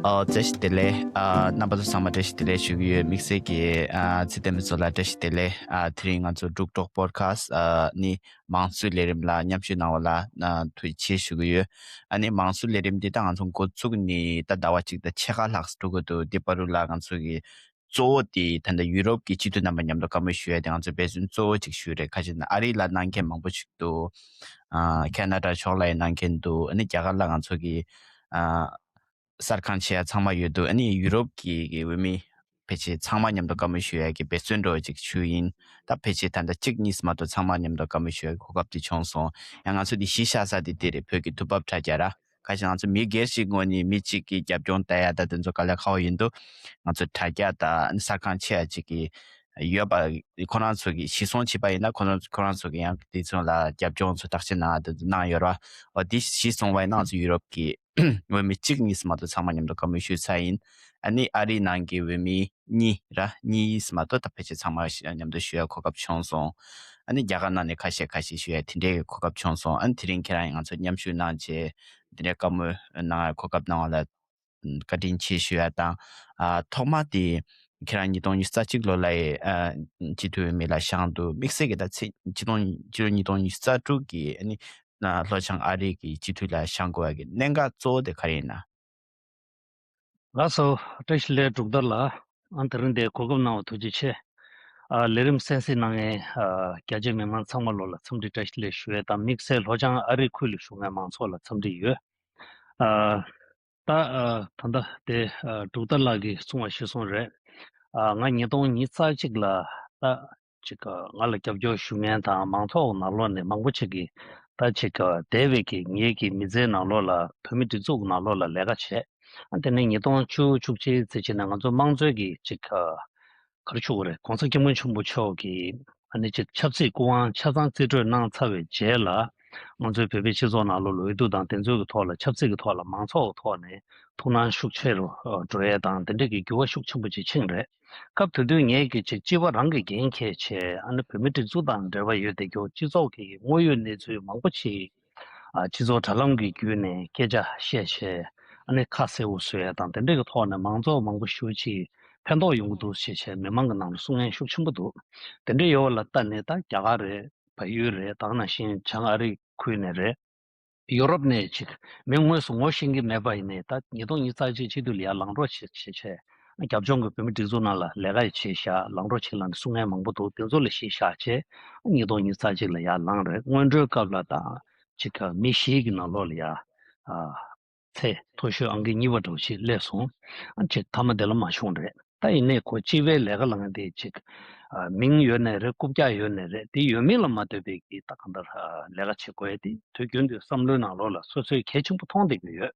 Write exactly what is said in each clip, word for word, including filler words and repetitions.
ཨོ། བཀྲ་ཤིས་བདེ་ལེགས། ཨ། རྣམ་པ་ཚོ་ཚང་མ་བཀྲ་ཤིས་བདེ་ལེགས་ཞུ་གི་ཡོད། དམིགས་བསལ་གྱིས། ཨ། ཚེ་བརྟན་ཕུན་ཚོགས་ལགས་བཀྲ་ཤིས་བདེ་ལེགས། ཨ། དེ་རིང་ང་ཚོ་འབྲུག་གྲོགས་པོ་ཌི་ཁ་སི་ཊི། ཨ། ནི་མང་གཙོའི་ལས་རིམ་ལ་མཉམ་ཞུགས་གནང་བ་ལ། ཨ། ཐུགས་རྗེ་ཆེ་ཞུ་གི་ཡོད། ཨ་ནི་མང་གཙོའི་ལས་རིམ་འདི་ད་ང་ཚོ་འགོ་བཙུགས་ནས་ད་ཟླ་བ་གཅིག་དང་ཕྱེད་ཀ་ལྷག་འགྲོ་གི་འདུག་དེ་བར་དུ་ལ་ང་ཚོ་གི་གཙོ་བོ་དེ་ད་ལྟ་ཡུ་རོབ་ཀྱི་སྤྱི་འཐུས་རྣམ་པ་མཉམ་དུ་བཀའ་མོལ་ཞུ་ཡ་དེ་ང་ཚོའི་འབད་བརྩོན་གཙོ་བོ་གཅིག་ཞུ་རེད། ཁ་ཅིག་ན་ཨ་རི་ལ་གནང་མཁན་མང་པོ་ཞིག་འདུག་ཨ། ཁེ་ན་ཌ་ཕྱོགས་ལ་ཡང་གནང་མཁན་འདུག་ཨ་ནི་རྒྱ་གར་ལ་ང་ཚོ་གི། ཨ། གསར་ཁང་ཆེ་ཡ་ཚང་མ་ཡོད་འདུག་ཨ་ནི་ཡུ་རོབ་ཀྱི་གི་འོས་མི་ཕལ་ཆེར་ཚང་མ་མཉམ་དུ་བཀའ་མོལ་ཞུ་ཡ་གི་འབད་བརྩོན་འགྲོ་ཅིག་ཞུ་ཡིན། ད་ཕལ་ཆེར་ད་ལྟ་གཅིག་གཉིས་མ་གཏོགས་ཚང་མ་མཉམ་དུ་བཀའ་མོལ་ཞུ་ཡ་གི་གོ་སྐབས་དེ་བྱུང་སོང་། ཡང་ང་ཚོ་དེ་གཞི་བཞག་ས་དེ་དེ་རེད། བོད་ཀྱི་དུས་བབ་དྲ་རྒྱ་ར། ཁ་ཤས་ང་ཚོ་མི་སྒེར་ཞིག་ངོས་ནས་མི་གཅིག་གི་རྒྱབ་ལྗོངས་ལྟ་ཡ་ད་དེ་ཚོ་དཀའ་ལས་ཁག་པོ་ཡིན་འདུག་ང་ཚོ་དྲ་རྒྱ་ད་ཨ་ནི་གསར་ཁང་ཆེ་ཡ་གཅིག་གི་ཡོད་པ། ཁོ་རང་ཚོ་གི་གཞི་བཟུང་བྱས་པ་ཡིན་ན་ཁོ་རང་ཁོ་རང་ཚོ་གི་ཡང་དེ་ཚོ་ལ་རྒྱབ་ལྗོངས་ཚོ་བརྟག་དཔྱད་གནང་དེ་ཚོ་གནང་ཡོད་ར། འོ་དེ་གཞི་བཟུང་བ་ཡིན་ན་ང་ཚོ་ཡུ་རོབ་ཀྱི་འོས་མི་གཅིག་གཉིས་མ་གཏོགས་ཚང་མ་མཉམ་དུ་བཀའ་མོལ་ཞུས་ཚར་ཡིན། ཨ་ནི་ཨ་རིའི་ནང་གི་འོས་མི་གཉིས་ར་གཉིས་མ་གཏོགས་ད་ཕལ་ཆེར་ཚང་མ་མཉམ་དུ་ཞུ་ཡ་གོ་སྐབས་བྱུང་སོང་། ཨ་ནི་རྒྱ་གར་ནང་ནས་ཁ་ཤས་ཁ་ཤས་ཞུ་ཡ་དེ་འདྲའི་གོ་སྐབས་བྱུང་སོང་། ཨ་ནི་དེ་རིང་ཁྱེད་རང་ཡང་ང་ཚོ་མཉམ་ཞུགས་གནང་བྱས་དེ་འདྲའི་བཀའ་མོལ་གནང་བའི་གོ་སྐབས་གནང་བ་ལ་བཀའ་དྲིན་ཆེ་ཞུ་ཡ་དང་། ཨ། ཐོག་མ་དེ་ཁྱེད་རང་ཉིས་སྟོང་ཉི་ཤུ་རྩ་གཅིག་ལོ་ལ་ཡི། ཨ། སྤྱི་འཐུས་འོས་མི་ལ་བཞེངས་འདུག་དམིགས་བསལ་གྱི་ད་ཚེ་སྤྱི་སྟོང་སྤྱི་ལོ་ཉིས་སྟོང་ཉི་ཤུ་རྩ་དྲུག་གི་ཨ་ནི་ལྷོ་བྱང་ཨ་རི་གི་སྤྱི་འཐུས་ལ་བཞེངས་དགོས་པ་གི་གནད་འགག་གཙོ་བོ་དེ་ག་རེ་ཡིན་ན། ལགས་སོ། བཀྲ་ཤིས་བདེ་ལེགས་འབྲུག་ཐར་ལགས། ཨ། དེ་རིང་འདིར་གོ་སྐབས་གནང་བ་ཐུགས་རྗེ་ཆེ། ཨ། ལས་རིམ་གསན་གཟིགས་གནང་མཁན། ཨ། རྒྱ་ཆེའི་མི་མང་ཚང་མ་ལོ་ལ་འཚམས་འདྲི་བཀྲ་ཤིས་བདེ་ལེགས་ཞུ་ཡས་དང་དམིགས་བསལ་ལྷོ་བྱང་ཨ་རི་ཁུལ་ལ་བཞུགས་མཁན་མང་ཚོགས་ལ་འཚམས་འདྲི་ཡོད། ཨ། ད། ཨ། ད་ལྟ་དེ། ཨ། འབྲུག་ཐར་ལགས་ཀྱིས་གསུངས་པ་གཞིར་བཟུང་རེད། ཨ། ང་ཉིས་སྟོང་ཉི་ཤུ་རྩ་གཅིག་ལ་ད་ཅིག་ང་ལ་རྒྱབ་སྐྱོར་ཞུ་མཁན་དང་མང་ཚོགས་ནང་ལོགས་ནས་མང་པོ་ཅིག་གིས་ད་ཅིག་འདས་པའི་གི་ངེད་ཀྱི་མི་ཚེའི་ནང་ལོགས་ལ་བོད་མི་སྒྲིག་འཛུགས་ནང་ལོགས་ལ་ལས་ཀ་བྱས། ཨ། དེ་ནས་ཉིས་སྟོང་བཅུ་བཅུ་གཅིག་ཙམ་ཅིག་ནས་ང་ཚོ་དམངས་གཙོའི་གི་ཅིག་ག་རེ་ཞུ་དགོས་རེད། ༸གོང་ས་༸སྐྱབས་མགོན་ཆེན་པོ་མཆོག་གིས་ཨ་ནི་ཅིག་ཆབ་སྲིད་སྐུ་དབང་ཆ་ཚང་རྩིས་སྤྲོད་གནང་ཚར་བའི་རྗེས་ལ་ང་ཚོའི་བོད་པའི་སྤྱི་ཚོགས་ནང་ལོགས་ལ་འོས་བསྡུ་དང་དེ་ཚོའི་གི་ཐོག་ལ་ཆབ་སྲིད་ཀྱི་ཐོག་ལ་མང་ཚོགས་ཀྱི་ཐོག་ནས་ཐུགས་སྣང་ཤུགས་ཆེ་རུ་འགྲོ་ཡས་དང་དེ་འདྲས་ཀྱི་འགྱུར་བ་ཤུགས་ཆེན་པོ་ཅིག་ཕྱིན་རེད། སྐབས་དེ་དུས་ངས་ཀྱི་ཅིག་སྤྱི་པ་རང་གི་འགན་འཁྱེར་བྱས་ཨ་ནི་བོད་མི་སྒྲིག་འཛུགས་དང་འབྲེལ་བ་ཡོད་བསྡད་རྒྱུ་སྤྱི་ཚོགས་ཀྱི་དངོས་ཡོད་གནས་ཚུལ་མང་པོ་ཅིག་ཨ། སྤྱི་ཚོགས་དྲ་ལམ་གྱི་བརྒྱུད་ནས་སྐད་ཆ་བཤད་བྱས་ཨ་ནི་ཁ་གསལ་པོ་བཟོ་ཡ་དང་དེ་འདྲས་ཀྱི་ཐོག་ནས་མང་ཚོགས་མང་པོ་ཞེ་པོ་ཅིག་ཕན་ཐོགས་ཡོང་གི་འདུག་ཞེས་བྱས་མི་མང་གི་ནང་ལ་གསུང་མཁན་ཤུགས་ཆེན་པོ་འདུག་དེ་འདྲས་ཡོད་པ་ལ་ལྟ་ནས་ད་རྒྱ་གར་རེད། བལ་ཡུལ་རེད། ད་ག་ནང་བཞིན་བྱང་ཨ་རི་ཁུལ་ནས་རེད། ཡོ་རོབ་ནས་ཅིག་མི་དངོས་སུ་ངོ་ཤེས་ཀྱི་མེད་པ་ཡིན་ནའི་ད་ཉིས་སྟོང་ཉི་ཤུ་རྩ་གཅིག་སྤྱི་འཐུས་ལ་ཡར་ལངས་རོགས་བྱེད་བྱེད་བྱས། རྒྱབ་ལྗོངས་ཀྱི་བོད་མི་སྒྲིག་འཛུགས་ནང་ལ་ལས་ཀ་ཡི་བྱེད་བཞག་ལངས་རོགས་བྱེད་ལབ་ནས་གསུང་མཁན་མང་པོ་འདུག་དེ་ཚོ་ལ་གཞི་བཞག་བྱས་ཉིས་སྟོང་ཉི་ཤུ་རྩ་གཅིག་ལ་ཡར་ལངས་རེད། སྔོན་འགྲོའི་སྐབས་ལ་ད་ཅིག་མི་བཞི་གི་ནང་ལོགས་ལ་ཡར་ཨ་ཚད་མཐོ་ཤོས་ཨང་ཀི་གཉིས་པ་འདྲ་བོ་ཞིག་སླེབས་སོང་། ཨ་ཅིག་མཐའ་མ་དེ་ལ་མ་བྱུང་རེད། ད་ཡིན་ནའི་ཁོ་སྤྱི་པའི་ལས་ཀ་ལ་ང་དེ་ཅིག་ཨ་མིང་ཡོད་ནའི་རེད། རྐུབ་བཀྱག་ཡོད་ནའི་རེད། དེ་ཡོད་མེད་ལ་མ་ལྟོས་པའི་གི་ད་གང་ལྟར་ཨ་ལས་ཀ་བྱེད་དགོས་ཡ་དེ་དུས་རྒྱུན་དུ་བསམ་བློའི་ནང་ལོགས་ལ་སོ་སོས་གལ་ཆེན་པོ་མཐོང་བསྡད་ཀྱི་ཡོད།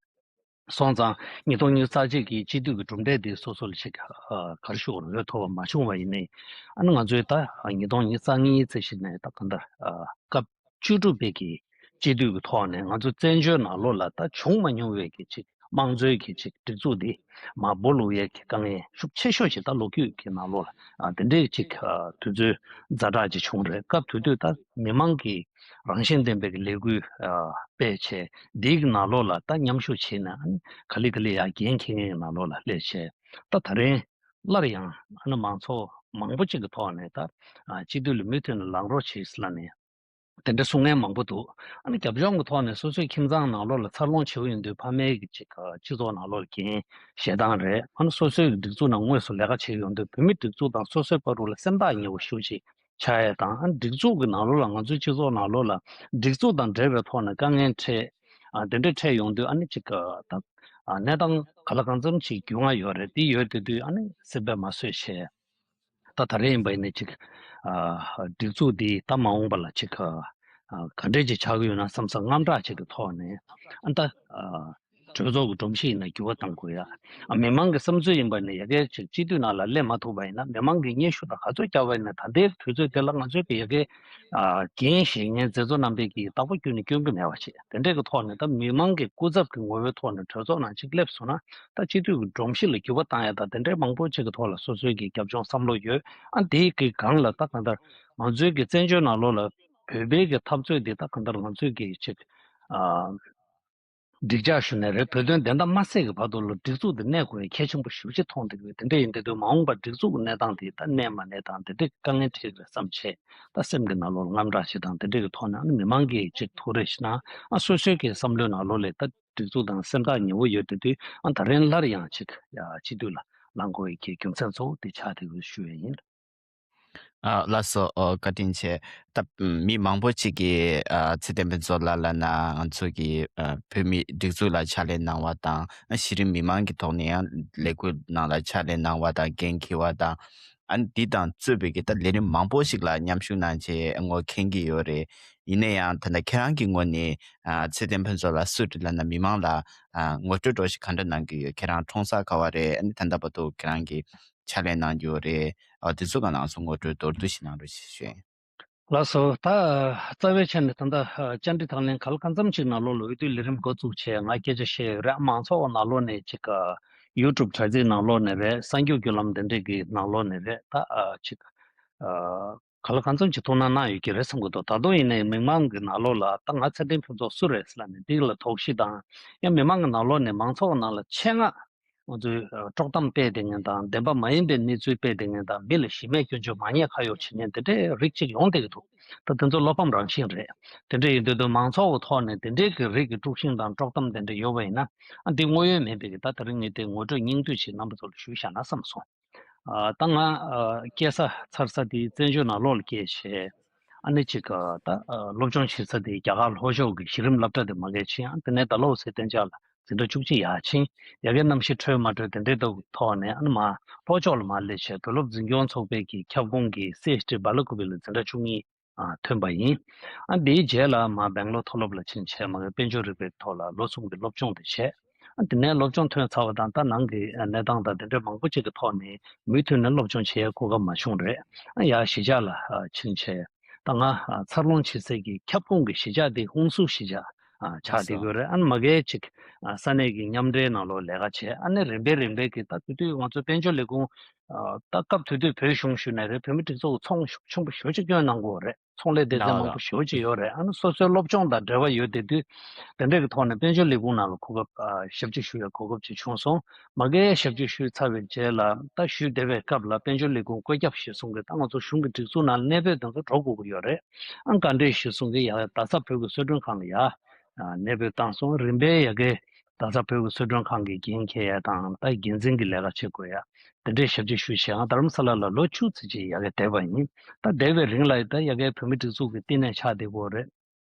སོང་ཙང་ཉིས་སྟོང་ཉི་ཤུ་རྩ་གཅིག་གི་སྤྱི་འཐུས་ཀྱི་གྲུབ་འབྲས་དེ་སོ་སོ་ལ་ཅིག་ཨ་ག་རེ་ཞུ་དགོས་རེད། འོས་ཐོབ་པ་མ་བྱུང་བ་ཡིན་ནའི་ཨ་ནི་ང་ཚོའི་ད་ཉིས་སྟོང་ཉི་ཤུ་རྩ་གཉིས་ཙམ་ཞིག་ནས་ད་གང་ལྟར་ཨ་སྐབས་བཅུ་དྲུག་པའི་གི་སྤྱི་འཐུས་ཀྱི་ཐོག་ནས་ང་ཚོ་བཙན་བྱོལ་ནང་ལོགས་ལ་ད་བྱུང་མ་མྱོང་བའི་གི་ཅིག་དམངས་གཙོའི་གི་ཅིག་སྒྲིག་འཛུགས་འདི་མར་སྦོ་ལུག་ཡས་ཀྱི་དཀའ་ངལ་ཤུགས་ཆེ་ཤོས་ཅིག་ད་ལོ་རྒྱུས་ཀྱི་ནང་ལོགས་ལ་ཨ་དེ་འདྲའི་ཅིག་ཨ་དུས་ཚོད་ཛ་དྲག་ཅིག་བྱུང་རེད། སྐབས་དེ་དུས་ད་མི་མང་གི་རང་བཞིན་ལྡན་པའི་གི་ལས་འགུལ་ཨ་སྤེལ་བྱས་འདིའི་གི་ནང་ལོགས་ལ་ད་མཉམ་ཞུགས་བྱས་ནས་ཨ་ནི་ག་ལེ་ག་ལེ་ཡར་འགན་འཁྱེར་མཁན་གི་ནང་ལོགས་ལ་སླེབས་བྱས་ད་ད་རིང་སླར་ཡང་ཨ་ནི་མང་ཚོགས་མང་པོ་ཅིག་གི་ཐོག་ནས་ད་ཨ་སྤྱི་འཐུས་ལ་མུ་མཐུད་ནས་ལངས་རོགས་བྱེད་ཟེར་ལབ་ནས། དེ་འདྲ་གསུང་མཁན་མང་པོ་འདུག་ཨ་ནི་རྒྱབ་ལྗོངས་ཀྱི་ཐོག་ནས་སོ་སོའི་ཁྱིམ་ཚང་ནང་ལོགས་ལ་འཚར་ལོངས་བྱེད་པ་ཡིན་དུས་ཕ་མའི་གི་ཅིག་སྤྱི་ཚོགས་ནང་ལོགས་ལ་འགན་བཞེས་སྟངས་རེད། ཨ་ནི་སོ་སོའི་གི་སྒྲིག་འཛུགས་ནང་དངོས་སུ་ལས་ཀ་བྱེད་ཡོང་དུས་བོད་མི་སྒྲིག་འཛུགས་དང་སོ་སོའི་བར་དུ་ལ་སེམས་ཐག་ཉེ་བོ་ཞེ་པོ་ཅིག་ཆགས་ཡས་དང་། ཨ་ནི་སྒྲིག་འཛུགས་ཀྱི་ནང་ལོགས་ལ་ང་ཚོའི་སྤྱི་ཚོགས་ནང་ལོགས་ལ་སྒྲིག་འཛུགས་དང་འབྲེལ་བའི་ཐོག་ནས་དཀའ་ངལ་འཕྲད་ཨ་དེ་འདྲ་འཕྲད་ཡོང་དུས་ཨ་ནི་ཅིག་ད་ཨ་གནས་སྟངས་ག་ལ་གང་འཚམ་ཅིག་རྒྱུས་མངའ་ཡོད་རེད། དེ་ཡོད་དེ་དུས་ཨ་ནི་སེམས་པས་མ་བཟོད་བྱས། ད་ད་རེས་ཡིན་པ་ཡིན་ན་ཅིག་ཨ་སྒྲིག་འཛུགས་འདི་ད་མ་འོངས་པ་ལ་ཅིག་ཨ་ག་འདྲས་ཅིག་ཆགས་ཀྱི་ཡོད་ན་བསམ་བསམ་དངངས་སྐྲག་ཅིག་གི་ཐོག་ནས་ཨ་ད་ཨ་གྲོས་ཚོགས་ཀྱི་སྒྲོམ་གཞི་ཡིན་ན་འགྱུར་བ་གཏང་དགོས་ཡ། ཨ་མི་མང་གི་བསམ་ཚུལ་ཡིན་པ་ནི་ཡ་གིའི་ཅིག་སྤྱི་འཐུས་ནང་ལ་སླེབས་མ་ཐུབ་པ་ཡིན་ན་མི་མང་གིས་སྙན་ཞུ་དང་ག་ཚོད་བརྒྱབ་པ་ཡིན་ན་ད་ལྟའི་དུས་ཚོད་དེ་ལ་ང་ཚོའི་གི་ཡ་གིའི་ཨ་འགན་བཞེས་མཁན་མཛད་གཙོ་རྣམ་པས་ཀྱིས་བདག་པོ་བརྒྱུད་ནས་སྐྱོན་གྱི་མེད་པ་བྱས། དེ་འདྲས་ཀྱི་ཐོག་ནས་ད་མི་མང་གི་སྐུ་ཚབ་ཀྱི་ངོ་བོའི་ཐོག་ནས་གྲོས་ཚོགས་ནང་ཅིག་སླེབས་སོང་ན། ད་སྤྱི་འཐུས་ཀྱི་སྒྲོམ་གཞི་ལ་འགྱུར་བ་བཏང་ཡ་ད་དེ་འདྲའི་མང་པོ་ཅིག་གི་ཐོག་ལ་སོ་སོའི་གི་རྒྱབ་ལྗོངས་བསམ་བློ་ཡོད། ཨ་དེའི་གི་སྒང་ལ་ད་གང་ལྟར་ང་ཚོའི་གི་བཙན་བྱོལ་ནང་ལོགས་ལ་བོད་པའི་གི་འཐབ་རྩོད་འདི་ད་གང་ལྟར་ང་ཚོའི་གི་ཅིག་ཨ་ འགྲིག་འཇགས་ཞུ་ནས་རེད། བོད་དོན་བདེན་མཐའ་མ་གསལ་གྱི་བར་དུ་ལ་སྒྲིག་འཛུགས་འདི་གནས་དགོས་པའི་གལ་ཆེན་པོ་ཞེ་པོ་ཅིག་མཐོང་བསྡད་ཀྱི་ཡོད། དེ་འདྲ་ཡིན་དུས་མ་འོངས་པར་སྒྲིག་འཛུགས་ཀྱི་གནས་སྟངས་དེ་ད་གནས་མ་གནས་དང་དེ་འདྲའི་དཀའ་ངལ་འཕྲད་ཀྱི་རེད་བསམ་བྱས། ད་སེམས་ཀྱི་ནང་ལོགས་ལ་དངངས་སྐྲག་ཅིག་དང་དེ་འདྲའི་གི་ཐོག་ནས་ཨ་ནི་མི་མང་གིས་ཅིག་ཐུགས་རེ་ཞུ་ན་ཨ་སོ་སོའི་གི་བསམ་བློའི་ནང་ལོགས་ལ་ད་སྒྲིག་འཛུགས་དང་སེམས་ཐག་ཉེ་བོ་ཡོད་དེ་དུས་ཨ་ད་རིང་སླར་ཡང་ཅིག་ཡ་སྤྱི་འཐུས་ལ་ལངས་དགོས་ཀྱི་རྒྱུ་མཚན་གཙོ་བོ་དེ་ཆགས་བསྡད་ཡོད་ཞུ་ཡས་ཡིན། ཨ་ལགས་སོ། ཨོ་བཀའ་དྲིན་ཆེ། ད་མི་མང་པོ་ཅིག་གིས་ཨ་ཚེ་བརྟན་ཕུན་ཚོགས་ལགས་ལབ་ན་ང་ཚོ་གི་ཨ་བོད་མིའི་སྒྲིག་འཛུགས་ལ་ཕྱག་ལས་གནང་བ་དང་ཨ་གཞི་རིམ་མི་མང་གི་ཐོག་ནས་ཡང་ལས་འགུལ་ནང་ལ་ཕྱག་ལས་གནང་བ་དང་འགན་འཁྱེར་བ་དང་ཨ་འདི་དང་གཙོས་པའི་གི་ད་ལས་རིམ་མང་པོ་ཞིག་ལ་མཉམ་ཞུགས་གནང་བྱས་ངོ་མཁྱེན་གྱི་ཡོད་རེད། ཡིན་ན་ཡང་ད་ལྟ་ཁྱེད་རང་གི་ངོས་ནས་ཨ་ཚེ་བརྟན་ཕུན་ཚོགས་ལགས་སུ་རེད་ལབ་ན་མི་མང་ལ་ཨ་ངོ་སྤྲོད་འདྲ་ཞིག་ག་འདྲ་གནང་གི་ཡོད། ཁྱེད་རང་འཁྲུངས་ས་ག་བ་རེད། ཨ་ནི་ད་ལྟ་བར་དུ་ཁྱེད་རང་གི་ཕྱག་ལས་གནང་རྒྱུ་རེད། ཨ་དེ་ཚོ་ག་ནང་སོང་ངོ་སྤྲོད་མདོར་བསྡུས་ཤིག་གནང་རོགས་ཞེས་ཞུ། ལགས་སོ། ད་རྩ་བའི་ཆ་ནས་ད་ལྟ་བཅར་འདྲི་དང་ལེན་ག་ལ་གང་འཚམ་ཅིག་ནང་ལོགས་ལ་འོས་བསྡུའི་ལས་རིམ་འགོ་བཙུགས་བྱས་ང་སྐད་ཆ་བཤད་ཡོད་རེད། མང་ཚོགས་ནང་ལོགས་ནས་ཅིག་ཡུ་ཊུབ་དྲ་ཚིགས་ནང་ལོགས་ནས་རེད། གསར་འགྱུར་བརྒྱུད་ལམ་དེ་འདྲས་ཀྱི་ནང་ལོགས་ནས་རེད། ད་ཅིག་ག་ལ་གང་འཚམ་ཅིག་ཐུགས་སྣང་གནང་ཡོད་ཀྱི་རེད་བསམ་གྱི་འདུག་ད་དུང་ཡིན་ནའི་མི་མང་གི་ནང་ལོགས་ལ་ད་ང་ཚེ་བརྟན་ཕུན་ཚོགས་སུ་རེད་ཟེར་ལབ་ནས་འདི་ལ་དོགས་གཞི་དང་ཡང་མི་མང་གི་ནང་ལོགས་ནས་མང་ཚོགས་ནང་ལ་ཆེད་མངགས་ང་ཚོས་ཨ་དཀྲོག་གཏམ་སྤེལ་བསྡད་མཁན་དང་བདེན་པ་མ་ཡིན་པའི་གནས་ཚུལ་སྤེལ་བསྡད་མཁན་དང་མི་ལ་གཞི་མེད་སྐྱོན་བརྗོད་མ་ཉེས་ཁ་གཡོགས་བྱེད་མཁན་དེ་འདྲའི་རིགས་གཅིག་ཡོང་བསྡད་ཀྱི་འདུག་ད་དེ་ཚོ་བློ་ཕམ་རང་བཞིན་རེད། དེ་འདྲ་ཡིན་དུས་དུ་མང་ཚོགས་ཀྱི་ཐོག་ནས་དེ་འདྲའི་གི་རིགས་ཀྱི་དཀྲུག་ཤིང་དང་དཀྲོག་གཏམ་དེ་འདྲ་ཡོད་པ་ཡིན་ན་ཨ་འདི་དངོས་ཡོད་མིན་པའི་གི་ད་དེ་རིང་ངས་དེ་ངོ་སྤྲོད་སྙིང་བསྡུས་ཤིག་རྣམ་པ་ཚོ་ལ་ཞུས་བཞག་ན་བསམ་སོང་། ཨ་ད་ང་ཨ་སྐྱེས་ས་འཚར་ས་དེ་བཙན་བྱོལ་ནང་ལོགས་ལ་སྐྱེས་བྱས། ཨ་ནི་ཅིག་ཨ་ད་ཨ་སློབ་སྦྱོང་བྱེད་ས་དེ་རྒྱ་གར་ལྷོ་ཕྱོགས་ཀྱི་གཞི་རིམ་སློབ་གྲྭ་དེ་མ་གས་ཕྱིན། ཨ་དེ་ནས་ད་ལོ་ཚེ་བརྟན་ལྕགས་ལ་འཛིན་གྲྭ་བཅུ་གཅིག་ཡར་ཕྱིན། ཡ་གའི་གནམ་གཤིས་འཕྲོད་མ་འཕྲོད་དེ་འདྲའི་ཐོག་ནས་ཨ་ནི་མར་ལྷོ་ཕྱོགས་ལ་མར་སླེབས་བྱས་བོད་སློབ་འཛིན་སྐྱོང་ཚོགས་པའི་གི་ཁྱབ་ཁོངས་ཀྱི་སི་ཨེཆ་ཌི་སྦ་ལ་ཀུ་པེ་ལ་འཛིན་གྲྭ་བཅུ་གཉིས་ཨ་ཐོན་པ་ཡིན། ཨ་དེའི་རྗེས་ལ་མར་སྦེང་ལོར་མཐོ་སློབ་ལ་ཕྱིན་བྱས་མ་གི་དཔལ་འབྱོར་རིག་པའི་ཐོག་ལ་ལོ་གསུམ་གྱི་སློབ་སྦྱོང་དེ་བྱས། ཨ་དེ་ནས་སློབ་སྦྱོང་ཐོན་ཚར་བ་དང་ད་ནང་གི་གནས་སྟངས་དང་དེ་འདྲའི་མང་པོ་ཅིག་གི་ཐོག་ནས་མུ་མཐུད་ནས་སློབ་སྦྱོང་བྱེད་ཡའི་གོ་སྐབས་མ་བྱུང་རེད། ཨ་ཡར་གཞིས་ཆགས་ལ་ཨ་ཕྱིན་བྱས་ད་ང་ཨ་འཚར་ལོངས་བྱེད་སའི་གི་ཁྱབ་ཁོངས་ཀྱི་གཞིས་ཆགས་དེ་ཧུན་སུར་གཞིས་ཆགས་ཨ་ཆགས་བསྡད་ཀྱི་ཡོད་རེད། ཨ་ནི་མ་གིའི་ཅིག་ཨ་ས་གནས་ཀྱི་མཉམ་འབྲེལ་ནང་ལོགས་ལས་ཀ་བྱས། ཨ་ནི་རིམ་པས་རིམ་པས་ཀྱི་ད་དེ་དུས་ང་ཚོ་དཔལ་འབྱོར་ལས་ཁུངས་ཨ་ད་སྐབས་དེ་དུས་བོད་གཞུང་ཞུས་ནས་རེད། བོད་མི་སྒྲིག་འཛུགས་ཚོང་ཤུགས་ཆེན་པོ་ཞེ་པོ་ཅིག་བསྐྱོན་གནང་གི་ཡོད་རེད། ཚོང་ལས་སྡེ་ཚན་མང་པོ་ཞེ་པོ་ཅིག་ཡོད་རེད། ཨ་ནི་སོ་སོའི་སློབ་སྦྱོང་དང་འབྲེལ་བ་ཡོད་དེ་དུས་དེ་འདྲའི་གི་ཐོག་ནས་དཔལ་འབྱོར་ལས་ཁུངས་ནང་ལ་གོ་སྐབས་ཨ་ཞབས་ཕྱི་ཞུ་ཡའི་གོ་སྐབས་ཅིག་བྱུང་སོང་། མ་གིའི་ཞབས་ཕྱི་ཞུས་ཚར་བའི་རྗེས་ལ་ད་ཞུས་བསྡད་པའི་སྐབས་ལ་དཔལ་འབྱོར་ལས་ཁུངས་བཀོད་ཁྱབ་གཞིར་བཟུང་གི་ད་ང་ཚོ་གཞུང་གི་སྒྲིག་འཛུགས་ནང་གནས་སྤོས་དེ་ཚོ་འགྲོ་དགོས་ཀྱི་ཡོད་རེད། ཨ་ག་འདྲའི་གཞིར་བཟུང་གི་ཡ་རྡ་ས་བོད་ཀྱི་གསོལ་མགྲོན་ཁང་ལ་ཡ་ཨ་གནས་སྤོས་བཏང་སོང་། རིམ་པས་ཡ་གི་རྡ་ས་བོད་ཀྱི་གསོལ་མགྲོན་ཁང་གི་འགན་འཁྱེར་ཡ་དང་ད་འགན་འཛིན་གྱི་ལས་ཀ་བྱེད་དགོས་ཡ། དེ་འདྲའི་ཞབས་ཕྱི་ཞུས་བྱས་ང་རྡ་རམ་ས་ལ་ལ་ལོ་བཅུ་ཙམ་ཅིག་ཡ་གི་བསྡད་པ་ཡིན། ད་བསྡད་པའི་རིང་ལ་ད་ཡ་གིའི་བོད་མི་སྒྲིག་འཛུགས་ཀྱི་བསྟི་གནས་ཆགས་བསྡད་ཀྱི་ཡོད་རེད།